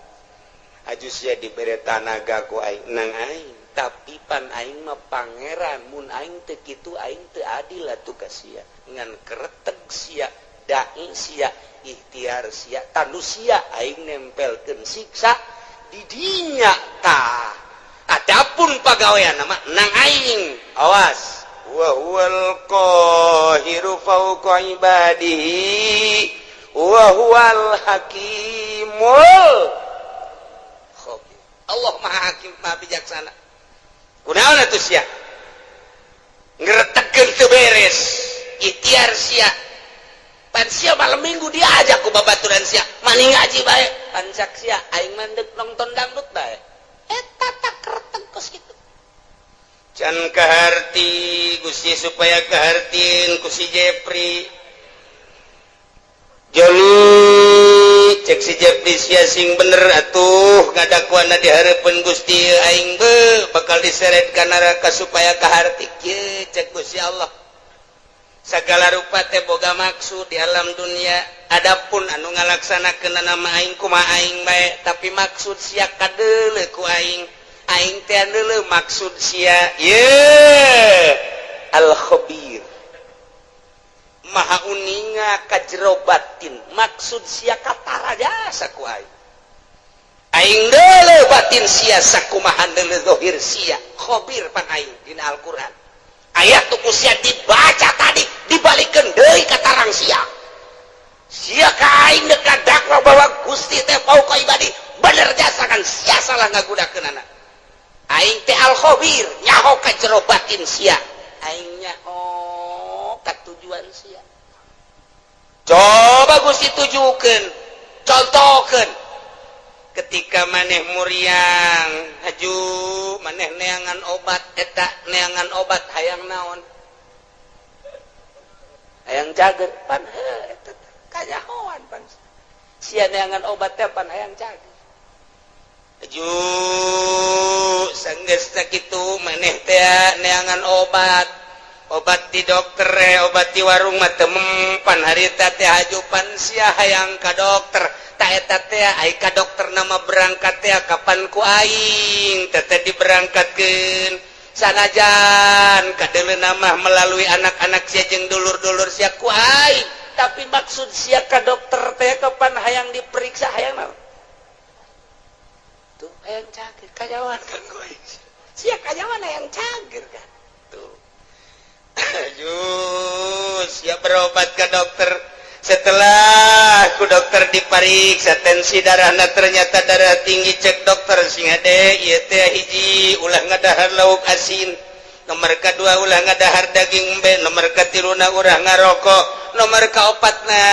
aju sia dibere tanaga ku aing, nang aing. Tapi pan aing mah pangeran, mun aing teu kitu aing teu adil atuh ka sia. Ngan kereteg sia, dai sia, ikhtiar sia, tanu sia aing nempelkeun siksa di dinya. Tah, adapun pagawean nama nang aing. Awas, wa huwal qahiru fawqa ibadihi wa huwal hakimul khabir. Allah Maha Hakim, Maha Bijaksana. Kunaon atuh sia ngeretegkeun teu beres ikhtiar sia? Pan sia malam Minggu diajak ku babaturan sia, maning ngaji bae. Pan cak sia, aing mandek nonton dangdut bae. Eta tak kereteg kos kitu. Can kaharti Gusti, supaya kahartin ku si Jepri Joni. Cek si Jepri, sia sing bener atuh ngadakuana di hareupeun Gusti, aing be bakal diseret ka neraka. Supaya kaharti kieu, cek Gusti Allah, segala rupa teh boga maksud di alam dunia. Adapun anu ngalaksanakeun nama aing, kumaha aing bae, tapi maksud sia kadeuleu ku aing. Aing teh deuleu maksud sia. Ye al khabir, maha uninga ka jero batin. Maksud sia katara jasa ku aing. Aing deuleu batin sia sakumaha deuleu zahir sia. Khabir pan aing. Dina Al-Qur'an ayat tuh ku sia dibaca tadi, dibalikeun deui katarang sia. Sia ka aing deuk dakwa bahwa Gusti teh fauqa ibadi, bener jasa kan sia salah ngagunakeun anak. Aing teh al khabir, nyaho ka jero batin sia, aing nyaho ka tujuan sia. Coba Gusti tujukeun, contohkeun ketika maneh muriang haju, maneh neangan obat. Eta neangan obat hayang naon? Hayang cager. Pan heuh, eta kanyahoan pan sia neangan obat teh pan hayang cager. Aju sanggeus sakitu maneh teh neangan obat, obat di dokter, obat di warung mah teu mempan harita teh. Haju pan sia hayang ka dokter. Ta eta teh ai ka dokter nama berangkat teh kapan ku aing teh teh diberangkatkeun, sanajan kadeuleu nama melalui anak-anak sia jeung dulur-dulur sia ku aing. Tapi maksud sia ka dokter teh kapan hayang diperiksa, hayang naon tuh? Hayang cager. Kanyahoan kan ku aing sia kanyahoan hayang cager kan tuh. Aduh, siap berobat ke dokter. Setelah ku dokter dipariksa tensi darahna, ternyata darah tinggi. Cek dokter, sing hade ieu teh, hiji, ulah ngadahar lauk asin, nomor kedua, ulah ngadahar daging embe, nomor katiluna, ulah ngarokok, nomor kaopatna,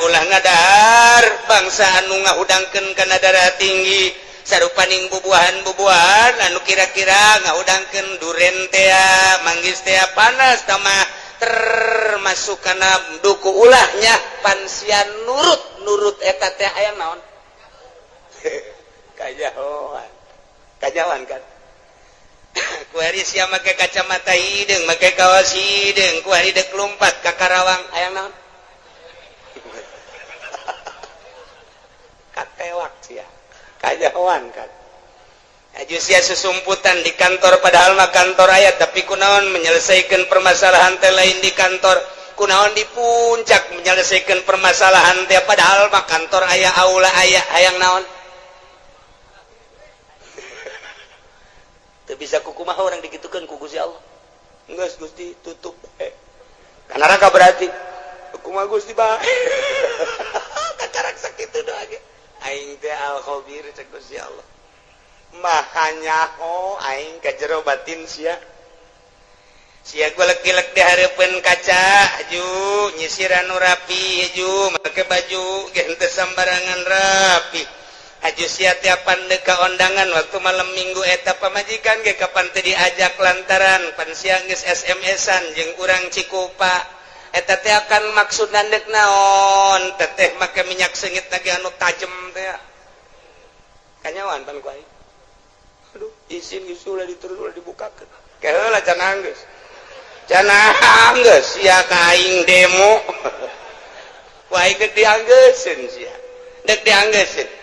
ulah ngadahar bangsa anu ngahudangkeun kana darah tinggi, sarupaning bubuahan-bubuahan anu kira-kira ngahudangkeun, duren tea, manggis tea, panas tamah. Termasuk kana duku ulahnya pan sia nurut nurut eta teh aya naon? Kajahoan, kajahoan kan. Kuari sia make kacamata hideung, make kaos hideung, kuari dek lompat ka Karawang, aya naon? Katewak sia, kajahoan kan. Aju sia susumputan di kantor, padahal mah kantor aya, tapi kunaon menyelesaikan permasalahan teh lain di kantor? Kunaon di puncak menyelesaikan permasalahan teh, padahal mah kantor aya, aula aya? Hayang naon? Teu bisa kukumaha orang dikitukeun ku Gusti Allah. Geus Gusti tutup ka neraka berarti kumaha Gusti bae. Kakarak sakitu doa ge aing teh al khabir cek Gusti Allah. Maha nyaho aing ka jero batin sia. Sia golek-golek di hareupeun kaca, aju nyisiran nu rapi, aju make baju ge henteu sambarangan rapi. Aju sia tiapan deuk ka ondangan waktu malam Minggu eta, pamajikan ge kapan teu diajak lantaran pan sia geus SMS-an jeung urang Cikupa. Eta teh akan maksud dek naon? Teteh make minyak seungit lagi anu tajem teh kanyawan pan ku aing. Aduh, izin geus ulah diterus, ulah dibukakeun. Keheula cenah geus. Cenah geus sia ka aing demo. Ku aing dek dianggeuseun sia. Dek dianggeuseun.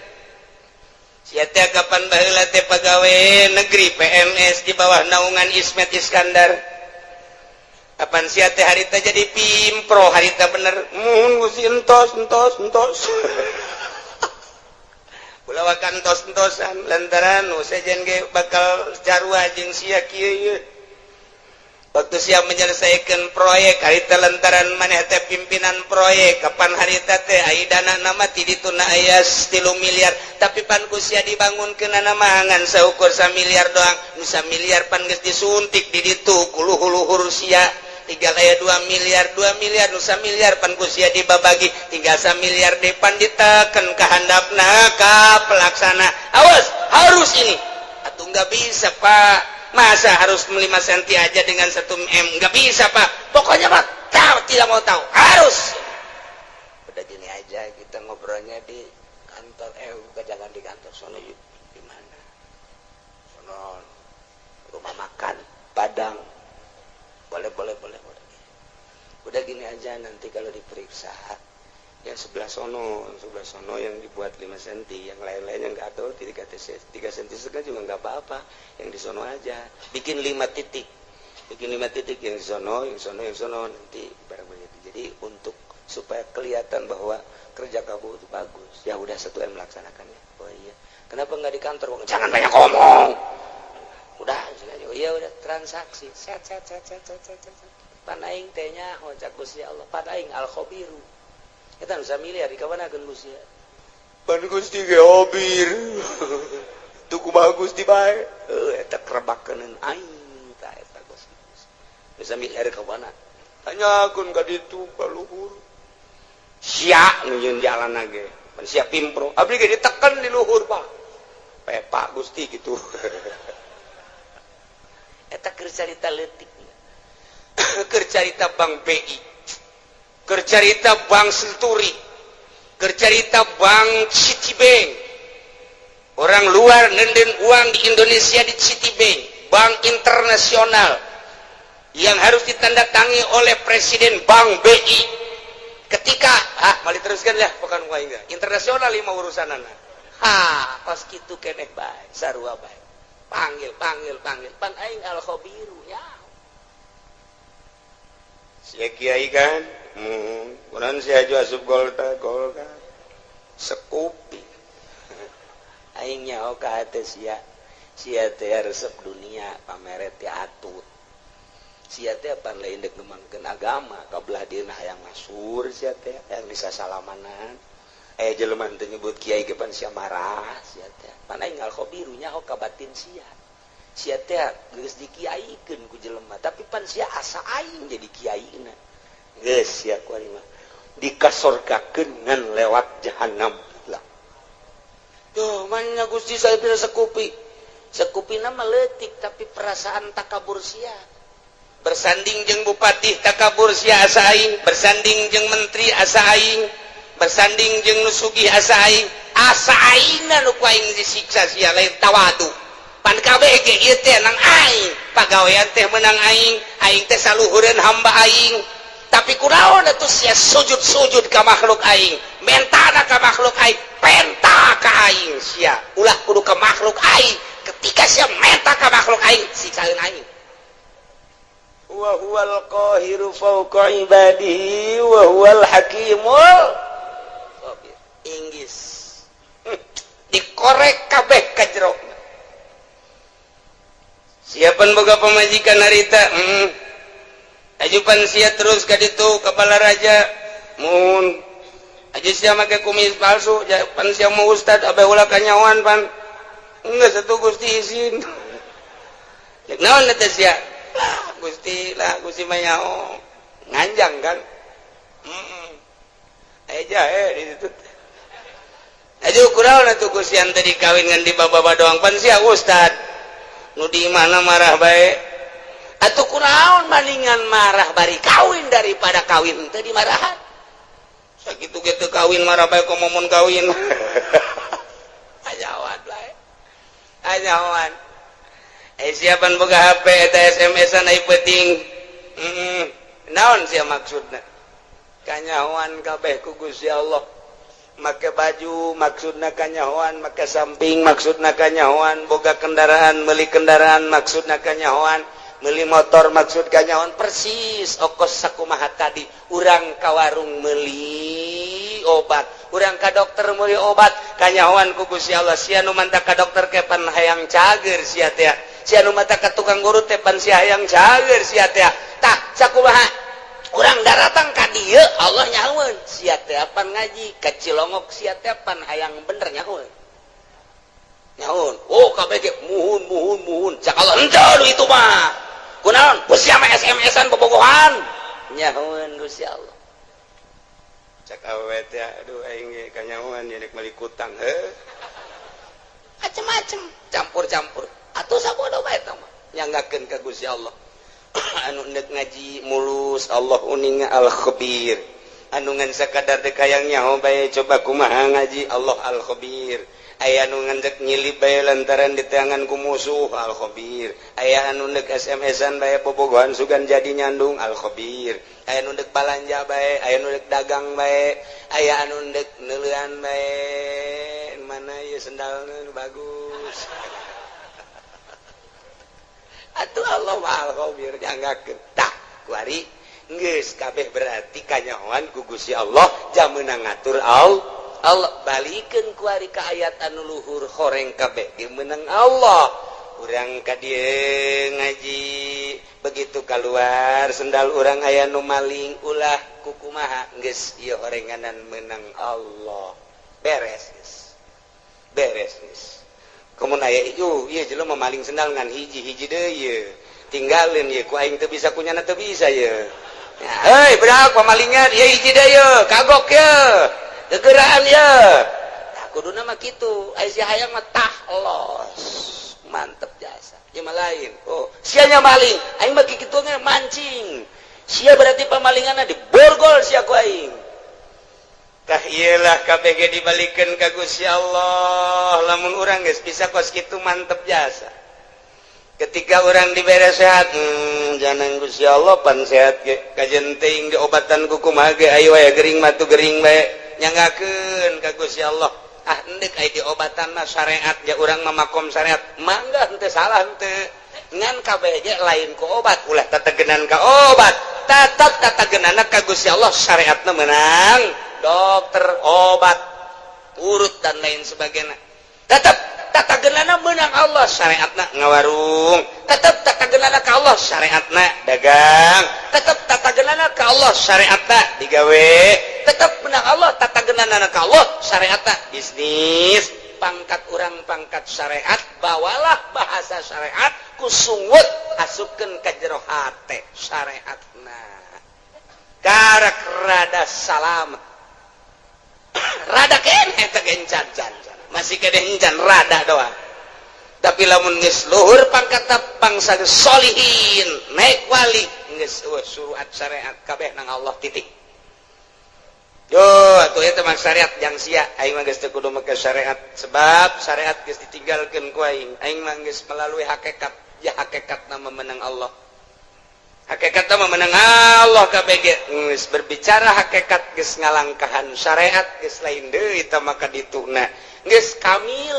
Sia teh kapan baheula teh pagawe negeri PNS di bawah naungan Ismet Iskandar. Kapan sia teh harita jadi pimpro, harita bener. Mun Gusti entos entos entos. Ulawakan tos-entosan lantaran nu sejen ge bakal carua jeung sia kieu ieu. Waktu sia menyelesaikan proyek harita lantaran maneh teh pimpinan proyek, kapan harita teh ai dana nama ti dituna aya 3 miliar, tapi pan ku sia dibangunkeun mah ngan saukur 1 miliar doang. Nu 1 miliar pan geus disuntik di ditu ku luhur-luhur sia, tinggal aya 2 miliar. 2 miliar nu 1 miliar pan ku sia dibabagi, tinggal 1 miliar depan diteken ka handapna ka pelaksana, awas harus ini. Atau nggak bisa, Pak, masa harus 5 cm aja dengan 1 m? Nggak bisa, Pak, pokoknya Pak tahu tidak mau tahu harus. Udah gini aja, kita ngobrolnya di kantor, bukan, jangan di kantor sono, yuk. Di mana sono? Rumah makan Padang. Boleh, boleh, boleh, boleh. Udah gini aja, nanti kalau diperiksa yang sebelah sono yang dibuat 5 cm, yang lain-lainnya nggak tahu, 3 3 cm setengah juga nggak apa-apa. Yang di sono aja bikin 5 titik, bikin 5 titik, yang di sono, yang sono, yang sono, nanti barang begitu. Jadi untuk supaya kelihatan bahwa kerja kamu itu bagus. Ya udah, 1 M melaksanakannya. Oh iya, kenapa nggak di kantor? Jangan banyak ngomong, udah. Oh iya, udah transaksi, set set set set set set set. Pan aing teh nyaho cak Gusti Allah, pan aing al khabiru. Eta nu miliar dikawanakeun Gusti. Pan Gusti ge hobir. Tuh kumaha Gusti bae. Heuh, eta kerebakeun aing tah eta Gusti. Bisa miliar kawana? Tanyakeun ka ditu ka luhur. Sia nu nyieun jalan ge. Pan sia pimpro. Abdi ge diteken di luhur, Pak. Pepa Gusti gitu. Eta keur carita leutik. Keur carita Bank BI, keur carita Bank Senturi, keur carita Bank Citibank. Orang luar nenden uang di Indonesia di Citibank, bank internasional yang harus ditandatangi oleh Presiden Bank BI. Ketika ah mau diteruskan ya, bukan enggak internasional lima urusan anak. Ha, pas gitu keneh bae, sarua bae. Panggil, panggil, panggil. Pan aing al khabiru ya. Sia kiai kan? Kunaon sia aju asup Golkar, Golkar. Sekupi. Aing nyaho ka hate sia. Sia teh resep dunia, pameret teh atut. Sia teh pan lain dek ngembangkeun agama, kabelah dieuna hayang masur sia teh, hayang bisa salamanan. Jelema teu nyebut kiai ge pan sia marah sia teh. Pan aing al khabiru nyaho ka batin sia. Sia teh geus dikiaikeun ku jelema, tapi pan sia asa aing jadi kiaina. Geus sia ku aing mah dikasorgakeun ngan lewat jahanam lah. Tuh, mana Gusti saya bisa sekupi. Sekupi nama leutik tapi perasaan takabur sia. Bersanding jeung bupati takabur sia asa aing, bersanding jeung menteri asa aing, bersanding jeung nu sugih asa aing, asa aingna nu ku aing disiksa sia, lain tawadu. Pan kabeh ge ieu teh nang aing, pagawean teh menang aing, aing teh saluhureun hamba aing. Tapi kunaon atuh sia sujud-sujud ka makhluk aing, mentana ka makhluk aing, penta ka aing sia? Ulah, kudu ka makhluk aing. Ketika sia menta ka makhluk aing, siksaeun aing. Wa huwal qahiru fawqa ibadihi wa huwal hakimul khabir. Inggis dikorek kabeh ka jero. Siapan boga pamajikan harita. Ajupan sia terus ka ditu ka Balaraja mun aju sia make kumis palsu. Pan sia mau ustad, abeh ulah kanyawan. Pan geus atuh Gusti izin. Cek naon eta sia? Lah Gusti, lah Gusti mah nyaho nganjang kan. Aya jahe di ditu. Aju kunaon atuh Gusti tadi kawin ngan di baba doang? Pan sia ustad, nu di mana marah bae atuh. Kunaon, maningan marah bari kawin daripada kawin teu dimarahan. Sakitu ge teu kawin marah bae, komo mun kawin. Ajawan bae, ajawan. Eh, siapan boga HP eta SMS-an ai penting. Naon sia maksudna? Kanyahoan kabeh ku Gusti Allah. Make baju maksudna kanyahoan, make samping maksudna kanyahoan, boga kendaraan, beli kendaraan maksudna kanyahoan, beli motor maksud kanyahoan. Persis okos sakumaha tadi, urang ka warung meuli obat, urang ka dokter meuli obat, kanyahoan ku Gusti Allah. Sia nu manta ka dokter kepan hayang cager sia teh, sia nu manta ka tukang urut teh pan sia hayang cager sia teh. Tah, sakumaha urang daratang ka dieu, Allah nyahoeun sia teh pan ngaji ka Cilongok, sia teh pan hayang bener, nyahoeun, nyahoeun. Oh, kabeh ge muhun, muhun, muhun. Cak Allah, henteu itu mah. Kunaon ku sia mah SMS-an bobogohan? Nyahoeun Gusti Allah. Cak awewe teh, aduh, aing ge kanyahoan nya rek meuli kutang heuh, macem-macem, campur-campur atuh. Sabodo bae eta mah, nyanggakeun ka Gusti Allah. Anu ndek ngaji mulus, Allah uninga, al khabir. Anu ngan sakadar dek hayang nyaho bae, coba kumaha ngaji, Allah al khabir. Aya anu ngan dek nyilip bae lantaran diteangan ku musuh, al khabir. Aya anu ndek SMS-an bae, bobogohan sugan jadi nyandung, al khabir. Aya anu ndek balanja bae, aya anu ndek dagang bae, aya anu ndek neuleuan bae, mana ieu sendalna nu bagus. Atuh Allah mah al khabir, nyanggakeun. Tah, kuari geus kabeh berarti kanyahoan ku Gusti Allah, jam meunang ngatur Allah. Allah balikeun kuari ka ayat anu luhur, horeng kabeh ge meunang Allah. Urang ka dieu ngaji, begitu keluar sendal urang aya nu maling, ulah kukumaha, geus ieu horenganan meunang Allah, beres geus, beres geus. Komo aya ieu, ieu jelema maling sendal ngan hiji, hiji deui ieu tinggalin ieu, ku aing teu bisa, kunyana teu bisa ieu. Hei budak pamalingan ieu, hiji deui ieu, kagok ieu, gegeraan ieu. Tah, kuduna mah kitu. Aya si hayang mah tah los mantep jasa ieu mah lain. Oh, sia nya maling, aing mah kitu mancing sia, berarti pamalinganna diborgol sia ku aing. Tah, iyalah, KBG dibalikan ka Gusti Allah. Lamun urang geus bisa kos kitu, mantep jasa. Ketika orang dibere sehat, jangan Gusti Allah, pan sehat ge kajen teuing diobatan ku kumaha ge, ayo aya gering mah gering bae, nyanggakeun ka Gusti Allah. Ah, endek aya diobatan mah syariat ya, urang mah makom syariat, mangga, henteu salah henteu. Ngan kabeh ge lain ku obat, ulah tategenan ka obat, tetap tatagenana ka Gusti Allah. Syariatna menang dokter, obat urut dan lain sebagainya, tetap tatagenana menang Allah. Syariatna ngawarung, tetap tatagenana ka Allah. Syariatna dagang, tetap tatagenana ka Allah. Syariatna digawe, tetap menang Allah. Tatagenana ka Allah. Syariatna bisnis. Pangkat urang pangkat syariat, bawalah bahasa syariat, kusungut asupkeun ka jero hate syariatna, karak rada salam, rada keneh teh gencan can, masih kene encan, rada doang. Tapi lamun geus luhur pangkat, bangsa solihin. Naik wali geus euweuh suruhat syariat, kabeh nang Allah, titik. Yo, atuh eta mah syariat jang sia. Aing mah geus teu kudu make syariat, sebab syariat geus ditinggalkeun ku aing. Aing mah geus melalui hakikat. Ya, hakikat nama menang Allah. Hakikat nama menang Allah kabeh ge. Geus berbicara hakikat, geus ngalangkahan syariat, geus lain deui eta maka dituna. Geus kamil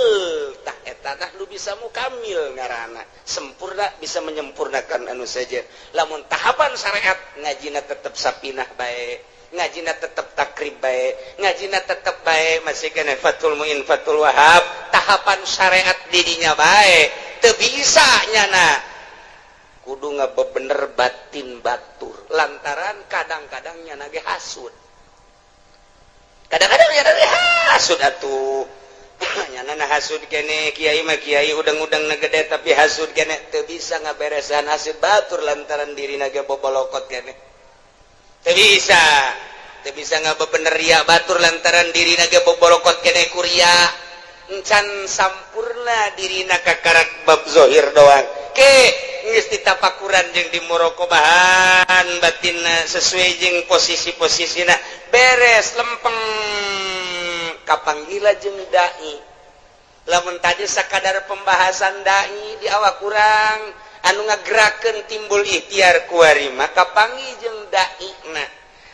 tah eta tah nu bisa mukamil ngaranna. Sempurna, bisa menyempurnakan anu saja. Lamun tahapan syariat, ngajina tetep sapinah bae, ngajina tetep takrib bae, ngajina tetep bae masih kena Fathul Muin, Fathul Wahab, tahapan syariat didinya bae teu bisa nyana, kudu ngabebener batin batur, lantaran kadang-kadang nyana ge hasud, kadang-kadang nyana ge hasud atuh. Nyana na hasud kene, kiai mah kiai udang-udang na gede, tapi hasud kene, teu bisa ngaberesan hasud batur lantaran dirina ge bobolokot kene. Teu bisa, teu bisa ngabebener ria batur lantaran dirina ge bobolokot kene ku ria. Encan sampurna dirina, kakarak bab zohir doang. Ke geus ditapakuran jeung dimuroqobahan batinna sesuai jeung posisi-posisina, beres, lempeng, kapanggila jeung dai. Lamun tadi sakadar pembahasan dai di awak kurang anu ngagerakeun timbul ikhtiar kuari, maka panggih jeung dai. Nah,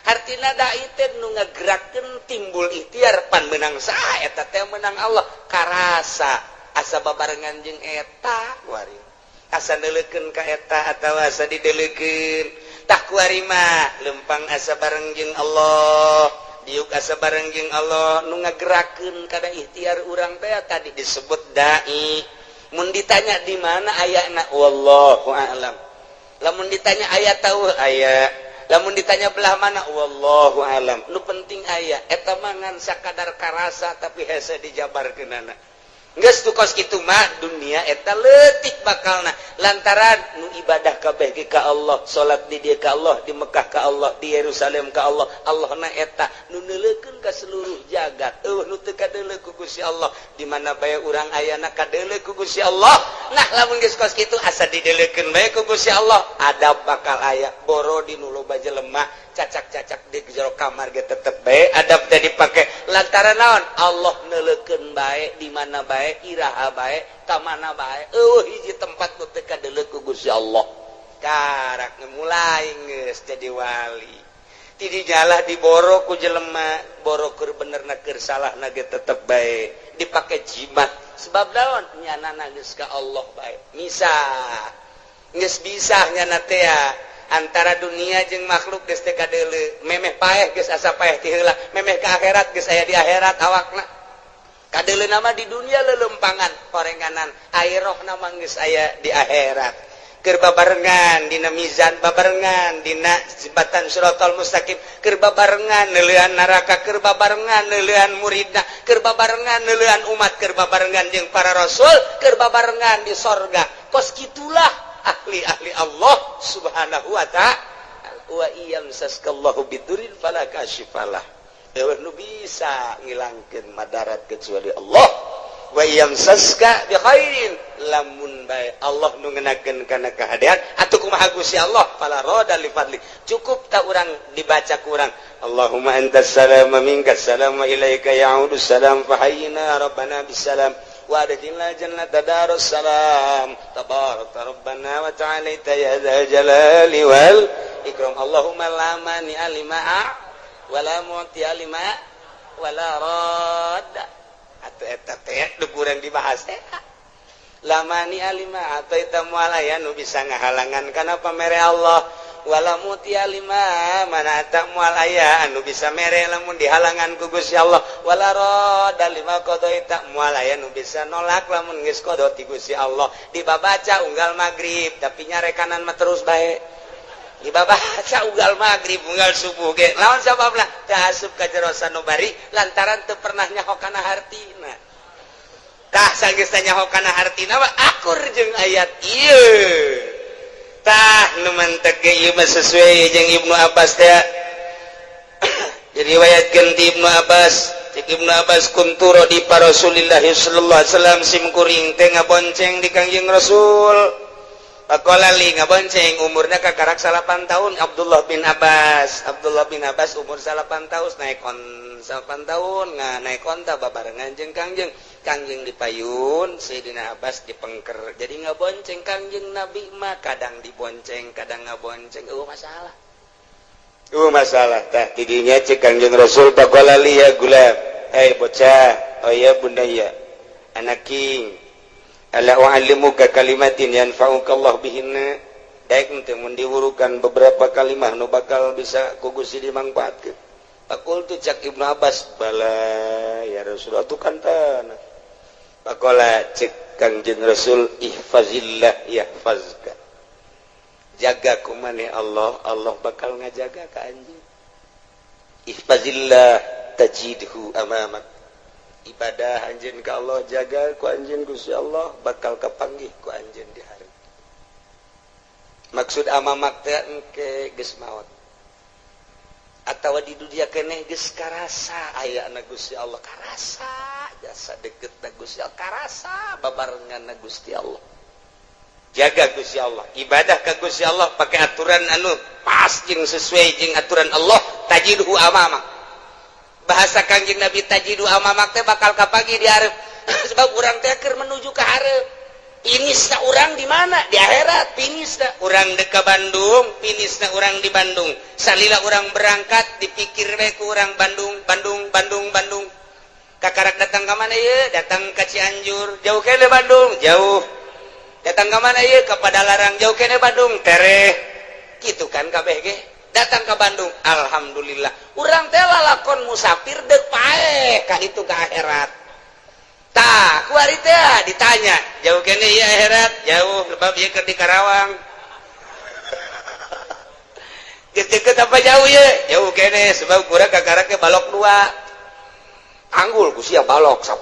hartina dai teh nu ngagerakeun timbul ikhtiar. Pan menang saha eta teh? Menang Allah. Karasa asa babarengan jeung eta kuari, asa neuleukeun ka eta atawa asa dideulekeun. Tah, kuari mah lempang asa bareng jeung Allah, diuk asa bareng jeung Allah. Nu ngagerakeun kada ikhtiar urang teh tadi disebut dai. Mun ditanya di mana ayana, wallahu a'lam. Lamun ditanya aya tahu aya, lamun ditanya belah mana, wallahu alam. Nu penting aya. Eta mah ngan sakadar karasa, tapi hese dijabarkeunana. Geus tu kos kitu mah dunia eta leutik bakalna, lantaran nu ibadah kabeh ge ka Allah, salat di dieu ka Allah, di Mekah ka Allah, di Yerusalem ka Allah. Allah na eta nu neuleukeun ka seluruh jagat, euweuh nu teu kadeuleu ku Gusti Allah. Di mana bae urang ayana, kadeuleu ku Gusti Allah. Nah, lamun geus kos kitu, asa dideuleukeun bae ku Gusti Allah, adab bakal aya. Boro di nu loba jelema, cacak-cacak di jero kamar ge tetep bae adab teh dipake, lantaran naon? Allah neuleukeun bae di mana bae, iraha bae, ka mana bae. Euweuh hiji tempat nu teu kadeuleu ku Gusti Allah. Karak mulai geus jadi wali, ti dijalah diboro ku jelema, boro keur bener na keur salah na ge tetep bae dipake jimat. Sebab naon? Nyana geus ka Allah bae, misah geus bisa nyana teh. Antara dunia jeung makhluk geus teu kadeuleu. Memeh paeh geus asa paeh ti heula, memeh ka akhirat geus aya di akhirat awakna. Kadeuleu nama di dunia lelempangan horenganan, air nama geus aya di akhirat. Keur babarengan dina mizan, babarengan dina jembatan Siratal Mustaqim, keur babarengan neuleuan neraka, keur babarengan neuleuan muridna, keur babarengan neuleuan umat, keur babarengan jeung para rasul, keur babarengan di sorga. Kos kitulah ahli-ahli Allah Subhanahu wa ta'ala. Wa in yamsaskallahu bidurrin fala kashifalah, euweuh nu bisa ngilangkeun madarat kecuali Allah. Wa yamsaska bi khairin, lamun bae Allah nu ngenakeun kana kahadean atuh kumaha Gusti Allah, fala radda li fadli. Cukup tak urang dibaca kurang, Allahumma antas salam wa minkas salam wa ilaika ya'udus salam, fahayyina rabbana bisalam wa adkhilna jannata darus salam, tabarakta rabbana wa ta'alaita ya dzal jalali wal ikram. Allahumma la mani'a lima wala mu'tiya lima wala radda. Atuh eta teh nu kurang dibahas teh, la mani'a lima a'taita, moal aya nu bisa ngahalangan kana pamere Allah, wala mu'tiya lima mana'ta, moal aya anu bisa mere lamun dihalangan ku Gusti Allah, wala radda lima qadaita, moal aya nu bisa nolak lamun geus qada ti Gusti Allah. Dibabaca unggal magrib, tapi nyarekanan mah terus bae dibabaca unggal magrib, unggal subuh ge. Lawan sababna? Teu asup ka jero sanubari, lantaran teu pernah nyaho kana hartina. Tah, sanggeus nyaho kana hartina mah akur jeung ayat ieu. Tah, nu mantek ge ieu mah sesuai jeung Ibnu Abbas teh. Diriwayatkeun ti Ibnu Abbas, cek Ibnu Abbas, kuntu radifa Rasulillah sallallahu alaihi wasallam, sim kuring teh ngabonceng di Kangjeng Rasul. Faqala li, ngabonceng, umurnya kakarak 9 tahun Abdullah bin Abbas. Abdullah bin Abbas umur 9 tahun naik on 9 tahun nggak naik onta babarengan jeung Kangjeng. Kangjeng dipayun, Sayyidina Abbas dipengker, jadi ngabonceng Kangjeng Nabi mah, kadang dibonceng, kadang ngabonceng. Oh, masalah, oh, masalah. Tah, tidinya cek Kangjeng Rasul, faqala li, ya gulam, hei bocah, oh ya bunayya, anak king, ala u'allimuka kalimatin yanfa'uka Allah bihinna? Daek teu mun diwurukan beberapa kalimah nu bakal bisa ku Gusti dimangfaatkeun? Faqultu, cak Ibnu Abbas, bala ya Rasulullah, tuh kan tanah. Faqala, cek Kangjeng Rasul, ihfazillah yahfazka, jaga ku maneh Allah, Allah bakal ngajaga ka anjeun. Ihfazillah tajidhu amamak, ibadah anjeun ka Allah, jaga ku anjeun Gusti Allah, bakal kapanggih ku anjeun di hari. Maksud amamak teh engke geus maot atawa di dunia keneh geus karasa aya na Gusti Allah, karasa jasa deket na Gusti Allah, karasa babarengan na Gusti Allah. Jaga Gusti Allah, ibadah ke Gusti Allah pakai aturan anu pas jeung sesuai jeung aturan Allah, tajidhu amamak. Bahasa Kangjeng Nabi, tajidhu amamak teh bakal kapanggih di hareup, sebab urang teh keur menuju ke hareup. Finishna urang di mana? Di akhirat finishna. Urang dek ka Bandung, finishna urang di Bandung. Salila urang berangkat dipikir we ku urang Bandung, Bandung, Bandung, Bandung. Kakarak datang ke mana ya? Datang ke Cianjur, jauh kene Bandung, jauh. Datang ke mana ya? Ke Padalarang, jauh kene Bandung, tereh. Gitu kan kabeh ge. Datang ke Bandung, alhamdulillah. Urang teh lalakon musafir dek paeh ka itu, ke akhirat. Tah, kuari teh ditanya, jauh kene ya akhirat? Jauh, sebab ieu keur di Karawang. Deket apa jauh ya? Jauh kene, sebab kurang kakarak ke balok dua. Anggul ku sia balok 10.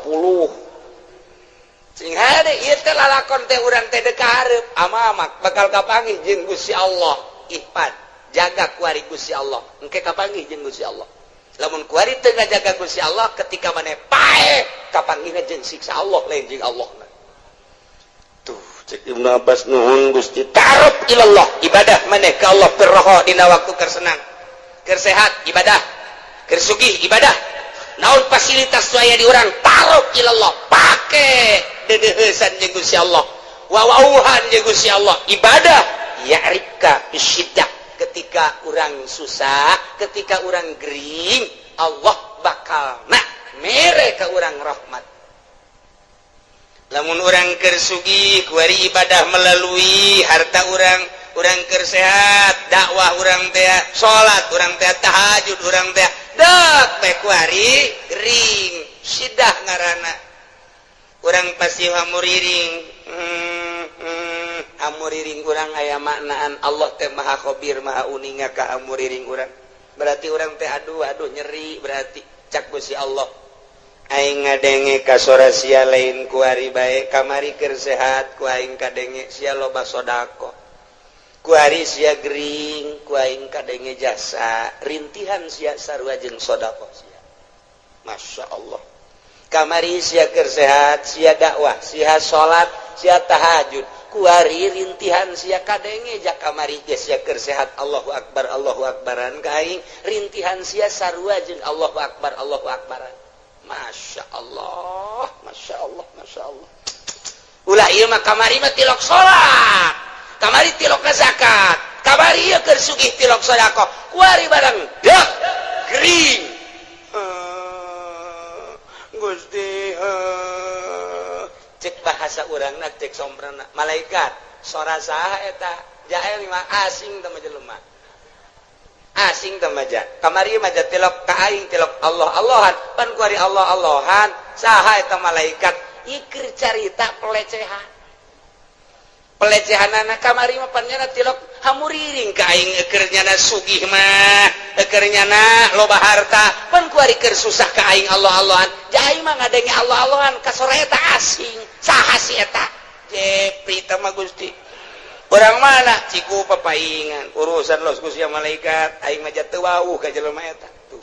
Sing hade ieu teh lalakon teh urang teh dek hareup, amamak bakal kapanggih jeung Gusti Allah. Ihfad, jaga kuari Gusti Allah, engke kapanggih jeung Gusti Allah. Lamun kuari teu ngajaga Gusti Allah, ketika maneh paeh kapanggihna jeung siksa Allah, lain jeung Allah. Tuh, cek Ibnu Abbas, nuhun Gusti. Ta'aruf ilallah, ibadah maneh ka Allah firroho, dina waktu keur senang, keur sehat ibadah, keur sugih ibadah, naon fasilitas aya di urang, ta'aruf ilallah, pake dedeheusan jeung Gusti Allah, wawauhan jeung Gusti Allah, ibadah. Ya'rifka bisyiddah, ketika urang susah, ketika urang gering, Allah bakal nak mere ke urang rahmat. Lamun urang keur sugih, kuari ibadah melalui harta urang. Urang keur sehat, dakwah urang teh, salat urang teh, tahajud urang teh. Dek teh kuari gering, sidah ngaranna, urang pasti hamuriring, hamuriring urang aya maknaan. Allah teh maha khabir, maha uninga ka hamuriring urang. Berarti urang teh aduh aduh nyeri, berarti cak Gusti Allah, aing ngadenge ka sora sia lain kuari bae, kamari keur sehat ku aing kadenge sia loba sodako, kuari sia gering ku aing kadenge jasa rintihan sia sarua jeung sodako sia. Masya Allah, kamari sia keur sehat, sia dakwah, sia salat, sia tahajud, kuari rintihan sia kadenge. Jak kamari ge sia keur sehat Allahu akbar, Allahu akbaran ka aing, rintihan sia sarua jeung Allahu akbar, Allahu akbaran. Masya Allah, Masya Allah, Masya Allah. Ulah ieu mah, kamari mah tilok salat, kamari tilok zakat, kamari ieu keur sugih tilok sedekah, kuari barang dek gering, Gusti, cek bahasa urangna, cek somprana, malaikat sora saha eta? Jael mah asing teh mah, jelema asing teh mah. Kamari mah tilok ka aing, tilok Allah Allahan, pan kuari Allah Allahan, saha eta malaikat? Ieu carita pelecehan, pelecehan anak. Kamari mah pan nyana tilok hamuriring ka aing, keur nyana sugih mah, keur nyana loba harta, pan kuari keur susah ka aing Allah Allahan. Aing mah ngadenge Allah Allahan ka sora eta asing, saha si eta? Jepri teh mah Gusti, orang mana? Ciku papaingan urusan los Gusti malaikat, aing mah teu wawuh ka jelema eta. Tuh,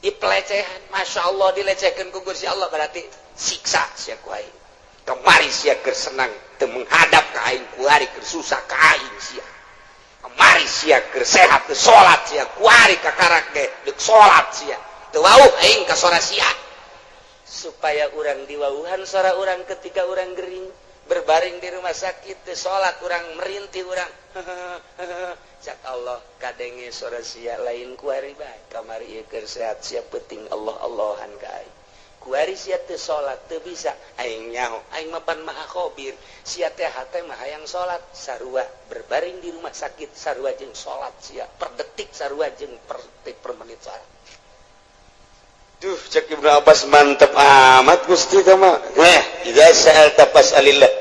di pelecehan, Masya Allah, dilecehkeun ku Gusti Allah, berarti siksa sia ku aing. Kamari sia keur senang Teu menghadap ka aing kuari keur susah ka aing sia. Kamari sia keur sehat teu salat sia, kuari kakarak ge deuk salat sia. Teu wauh aing ka sora sia. Supaya urang diwauhan sora urang ketika urang gering berbaring di rumah sakit teu salat urang merintih urang. Cak Allah kadenge sora sia lain kuari bae, kamari ieu keur sehat sia peuting Allah Allahan ka aing. Kuari sia teu salat teu bisa aing nyaho, aing mah pan maha khabir. Sia teh hate mah hayang salat, sarua berbaring di rumah sakit sarua jeung salat sia per detik sarua jeung per detik per menit salat. Duh, cek Ibnu Abbas mantep amat Gusti kama. Idza sa'alta fas'alillah.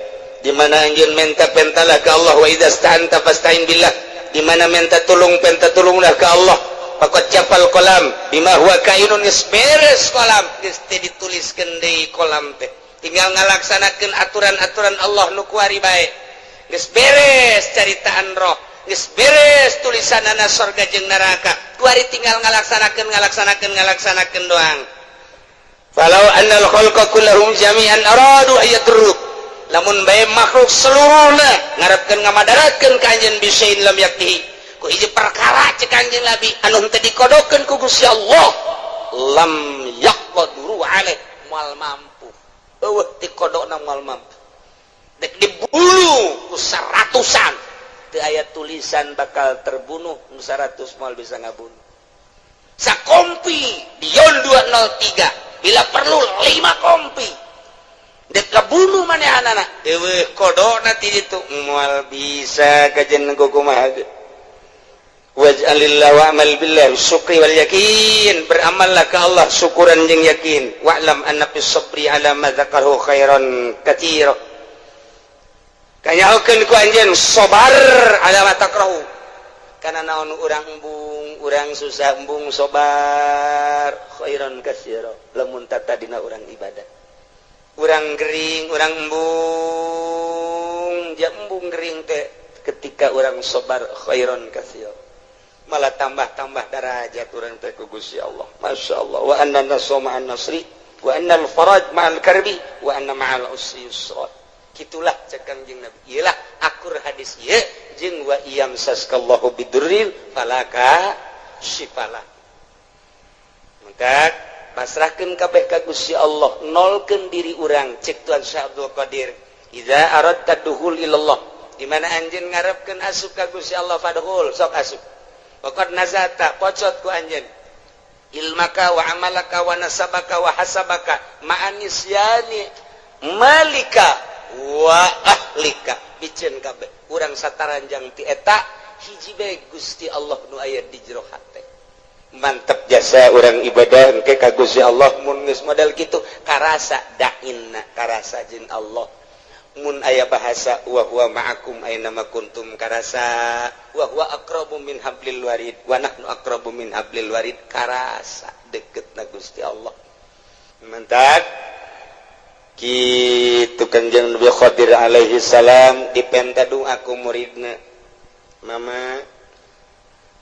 Di mana anjeun minta pentalah ka Allah, wa idza sta'anta fasta'in billah. Di mana minta tolong penta tolonglah ka Allah. Faqad jaffal qalam bima huwa kainun, geus beres kolam, geus teu dituliskeun deui kolam teh. Tinggal ngalaksanakeun aturan-aturan Allah nu kuari bae. Geus beres caritaan roh, geus beres tulisanana sorga jeung neraka. Kuari tinggal ngalaksanakeun ngalaksanakeun ngalaksanakeun doang. Falau annal khalqa kullahum jami'an aradu ayadruk, lamun bae makhluk seluruhna ngarepkeun ngamadaratkeun ka anjeun bisain lam yaktihi ku hiji perkara, cek Kanjeng Nabi, anu henteu dikodokeun ku Gusti Allah, lam yaqduru alaih, moal mampu. Eueuh dikodokna moal mampu. Dek dibunuh ku seratusan, teu aya tulisan bakal terbunuh, nu 100 moal bisa ngabunuh. Sakompi Dion 203, bila perlu 5 kompi dek kabunuh manehanana, eueuh kodokna ti ditu moal bisa kajen kumaha ge. Waj'alillah wa'mal billah syukri wal yakin, beramallah ke Allah syukuran jeung yakin. Wa'lam anna fis sabri ala ma dzakarahu khairan katsira, kanyahokeun ku anjeun sabar ala ma takrahu, kana naon urang embung, urang susah embung sabar, khairan katsira lamun tatadina urang ibadah. Urang gering, urang embung, ja embung gering teh, ketika urang sabar khairan katsira, malah tambah-tambah darajat urang teh ku Gusti Allah. Masya Allah. Wa anna nasra ma'an nasri wa anna al-faraj ma'al karbi wa anna ma'al usri yusra. Kitulah cek Kangjeng Nabi. Iyalah akur hadis ieu jeung wa iyamsaskallahu bidurrin fala kasyifalah. Maka pasrahkeun kabeh ka Gusti Allah, nolkeun diri urang. Cek Tuan Syekh Abdul Qadir, idza aradta dukhul ilallah, di mana anjeun ngarepkeun asup ka Gusti Allah, fadkhul, sok asup. Waqad nazata, pocot ku anjeun ilmaka wa amalaka wa nasabaka wa hasabaka ma'anisyani malika wa ahlika, biceun kabeh urang sataranjang ti eta hiji bae, Gusti Allah nu aya di jero hate. Mantep jasa urang ibadah engke ka Gusti Allah mun geus model kitu, karasa dainna, karasa jeung Allah. Mun aya bahasa wa huwa ma'akum aina ma kuntum, karasa wa huwa aqrabu min hablil warid wa nahnu aqrabu min hablil warid, karasa deket na Gusti Allah. Mantap kitu Kanjeng Nabi Khadir alaihi salam dipenta doa ku muridna, mama,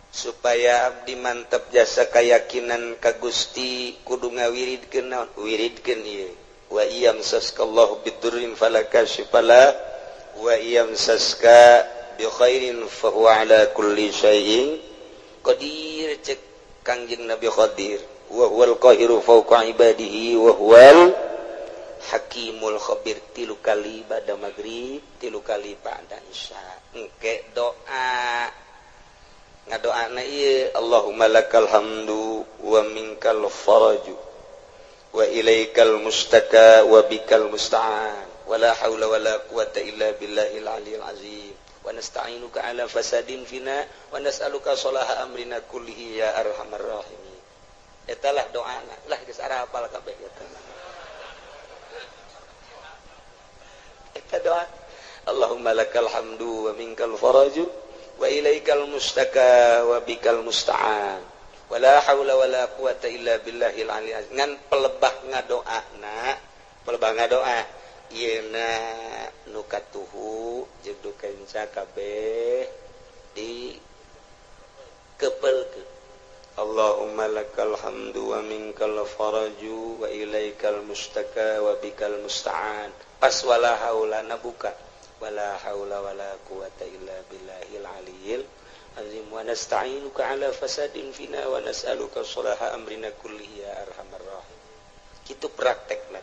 supaya abdi mantep jasa keyakinan ka Gusti kudu ngawiridkeun naon, wiridkeun ieu wa iyamsaskallahu bidurrin fala kashifalah wa iyamsaska bi khairin fa huwa ala kulli syai'in qadir. Cek Kangjeng Nabi Khadir, wa huwal qahiru fawqa ibadihi wa huwal hakimul khabir. Tilu kali ba'da maghrib, tilu kali ba'da isya. Engke doa, ngadoana ieu, Allahumma lakal hamdu wa minkal faraju wa ilaikal mustaka wa bikal musta'an wala haula wala quwata illa billahil aliyil azim wa nasta'inuka ala fasadin fina wa nas'aluka salaha amrina kullihi ya arhamar rahimin. Eta lah doana lah, geus arapal kabeh eta. Eta doa, Allahumma lakal hamdu wa minkal faraju wa ilaikal mustaka wa bikal musta'an wala haula wala quwata illa billahil aliyil azim. Ngan pelebah ngadoana, pelebah ngadoa ieu na nu katuhu jeung nu kenca kabeh di kepelkeun. Allahumma lakal hamdu wa minkal faraju wa ilaikal mustaka wa bikal musta'an. Pas wala haula na buka. Wala haula wala quwata illa billahil aliyil azim. Wa nasta'inuka ala fasadin fina wa nas'aluka sholaha amrina kullihi ya arhamar rahimin. Kitu praktekna.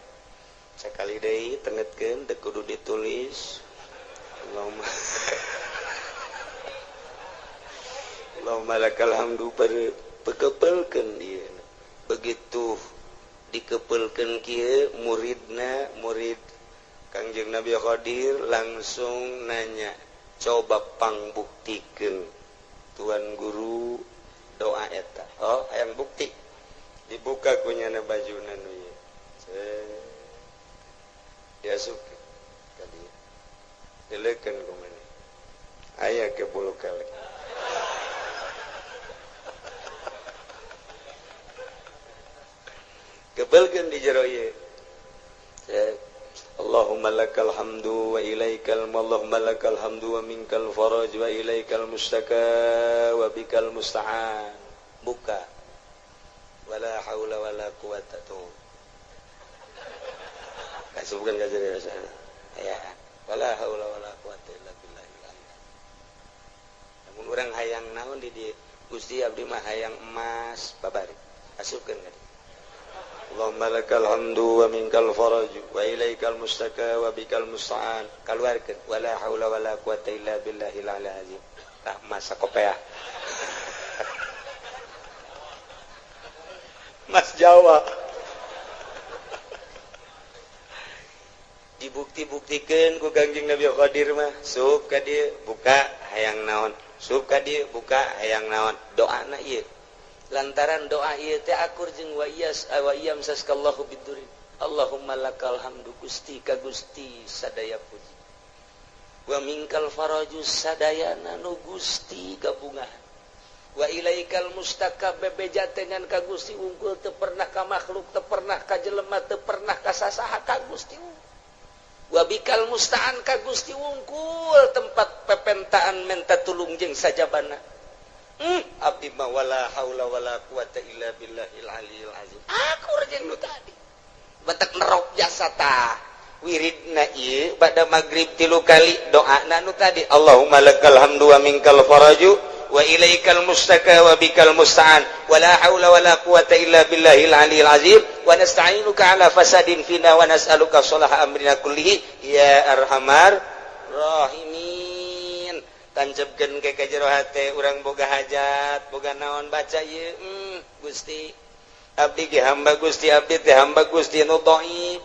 Sakali deui tengetkeun teu kudu ditulis. Allahumma Allahumma lakal hamdu pekepelkeun ieu. Begitu dikepelkeun kieu muridna, murid Kangjeng Nabi Khadir langsung nanya, coba pangbuktikeun tuan guru doa eta. Oh, hayang bukti. Dibuka kunyana bajuna nu ieu. Diasupkeun ka dieu. Dileukeun ku maneh. Aya ke bulu kelek. Kepelkeun di jero ieu. Allahumma lakal hamdu wa ilaikal Allahumma lakal hamdu wa minkal faraj wa ilaikal mustaka wa bikal musta'an. Buka. Wala haula wala quwata tuh. Kasubkeun ka jero sana. Ya. Wala haula wala quwata illa billahil ali. Lamun urang hayang naon di dieu? Gusti abdi mah hayang emas babari. Asupkeun ka dieu. Allahumma lakal hamdu wa minkal faraj wa ilaikal mustaka wa bikal musta'an. Kaluarkeun wala haula wala quwata illa billahil aliyil azim. Tah mas sakopea. Mas Jawa. Dibukti-buktikeun ku Kangjeng Nabi Khadir mah, sup ka dieu buka hayang naon, sup ka dieu buka hayang naon. Doana ieu. Lantaran doa ieu teh akur jeung wa iyas wa iyam saskallahu bidurin. Allahumma lakal hamdu Gusti ka Gusti sadaya puji. Wa minkal faraju sadayana nu Gusti gabungahan. Wa ilaikal mustaka bebeja dengan ka Gusti unggul teu pernah ka makhluk, teu pernah ka jelema, teu pernah ka sasaha ka Gusti. Wa bikal musta'an ka Gusti unggul tempat pepentaan menta tulung jeung sajabana. Abdi mah wala haula wala quwata illa billahil aliyil azim. Akur jeung nu tadi. Batak nerok jasa tah. Wiridna ieu bada magrib 3 kali doana nu tadi. Allahumma lakal hamdu wa minkal faraju wa ilaikal mustaka wa bikal musta'an wala haula wala quwata illa billahil aliyil azim wa nasta'inuka ala fasadin fina wa nas'aluka sholaha amrina kullihi ya arhamar rahimin. Tancapkeun ke ka jero hate urang boga hajat boga naon baca ieu. Gusti abdi ge hamba Gusti, abdi teh hamba Gusti nu dhaif,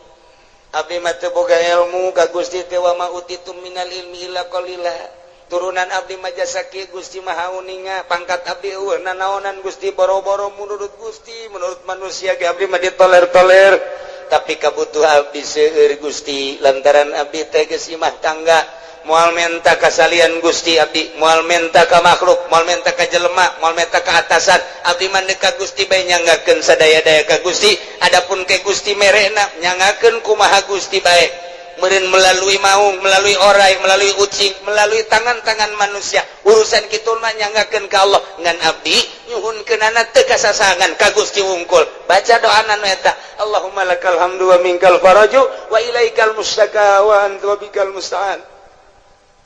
abdi mah teu boga ilmu ka Gusti teh wa ma utitum minal ilmi illa qalila. Turunan abdi mah jasa kieu Gusti Maha Uninga, pangkat abdi eueuh nanaonan Gusti, boro-boro menurut Gusti, menurut manusia ge abdi mah ditoler-toler, tapi kabutuh abdi seueur Gusti lantaran abdi teh geus imah tangga. Moal menta kasalian Gusti abdi, moal menta ka makhluk, moal menta ka jelema, moal menta ka atasan, abdi mah ka Gusti bae nyanggakeun sadaya-daya ka Gusti. Adapun ke Gusti merena nyanggakeun kumaha Gusti bae, meureun melalui maung, melalui orai, melalui ucing, melalui tangan-tangan manusia. Urusan kitu mah nyanggakeun ka Allah. Ngan abdi nyuhunkeunana teu kasasangan ka Gusti wungkul. Baca doana nu eta, Allahumma lakal hamdu wa minkal faraju wa ilaikal mustaka wa anta wa bikal musta'an.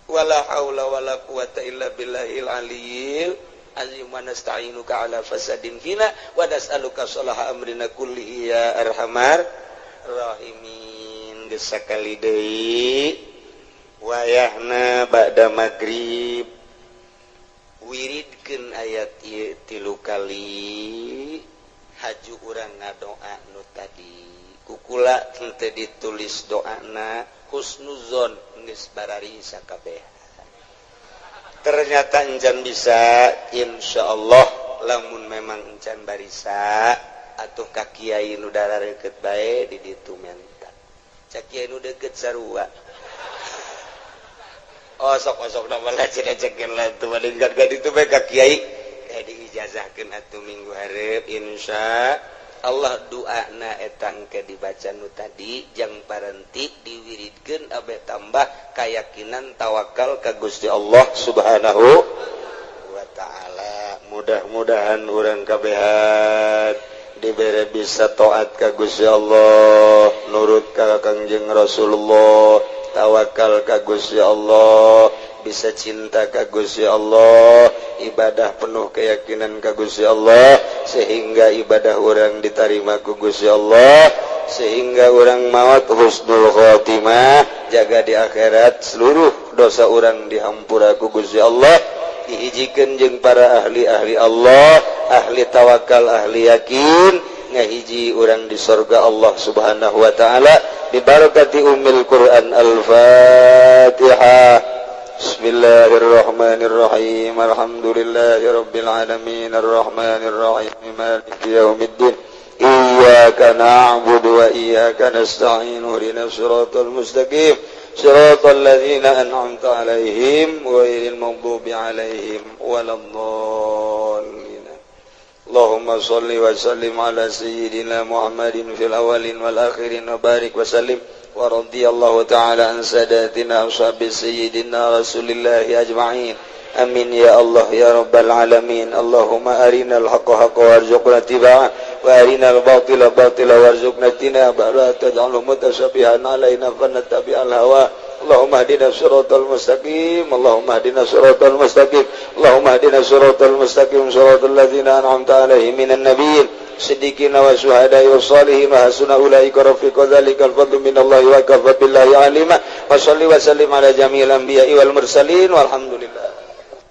Wala haula wala quwata illa billahil aliyil azim wa nasta'inuka ala fasadin fina wa nas'aluka sholaha amrina kullihi ya arhamar rahimin. Geus sakali deui wayahna ba'da magrib wiridkeun ayat ieu 3 kali haju urang ngadoa nu tadi. Kukula henteu ditulis doana husnuzon geus barari sakabeh. Ternyata encan bisa, insyaallah lamun memang encan barisa atuh ka kiai nu darareukeup bae di ditu menta. Cak kiai nu deukeut sarua. Osok-osok na malah cek-cekeun lah tuh malingkat ka ditu bae ka kiai. Kayak diijazahkeun atuh minggu hareup insya Allah doana etang ke dibaca nu tadi jang parenti diwiridkeun abe tambah keyakinan tawakal ka Gusti Allah Subhanahu wa taala. Mudah-mudahan urang kabehan dibere bisa taat ka Gusti Allah, nurut ka Kangjeng Rasulullah, Tawakal ka Gusti Allah, bisa cinta ka Gusti Allah, ibadah penuh keyakinan ka Gusti Allah, sehingga ibadah urang diterima ku Gusti Allah, sehingga urang maut husnul khotimah, jaga di akhirat seluruh dosa urang dihampura ku Gusti Allah, dihijikan jeung para ahli-ahli Allah, ahli tawakal, ahli yakin, ngahiji urang di sorga Allah Subhanahu wa Ta'ala, bibarakati Ummil Quran. Al-Fatihah. Bismillahirrahmanirrahim. Alhamdulillahirabbil alamin, arrahmanirrahim, maliki yaumiddin. Iyyaka na'budu wa iyyaka nasta'in. Ihdinas siratal mustaqim, siratal ladzina an'amta 'alaihim, ghairil maghdubi 'alaihim waladdallin. Allahumma salli wa sallim ala sayyidina Muhammadin fil awwalin wal akhirin wa barik wa sallim. Wa radiyallahu ta'ala an sadatina ashabi sayyidina Rasulillahi ajma'in. Amin ya Allah ya rabbal alamin. Allahumma arinal haqqa haqqa warzuqna ittiba'ah, wa arinal batila batila warzuqna ijtinabah, la taj'alhu mutasyabihan alaina fanattabi'al hawa. Allahumma hdina siratal mustaqim. Allahumma hdina siratal mustaqim. Allahumma hdina siratal mustaqim, siratal ladzina an'amta alaihim minan nabiyyin, siddiqina wa syuhada'i wa salihin, wa hasuna ulaika rafiqa. Dzalikal fadlu minallahi wa kafa billahi alima. Wa salli wa sallim ala jami'il anbiya'i wal mursalin, walhamdulillah.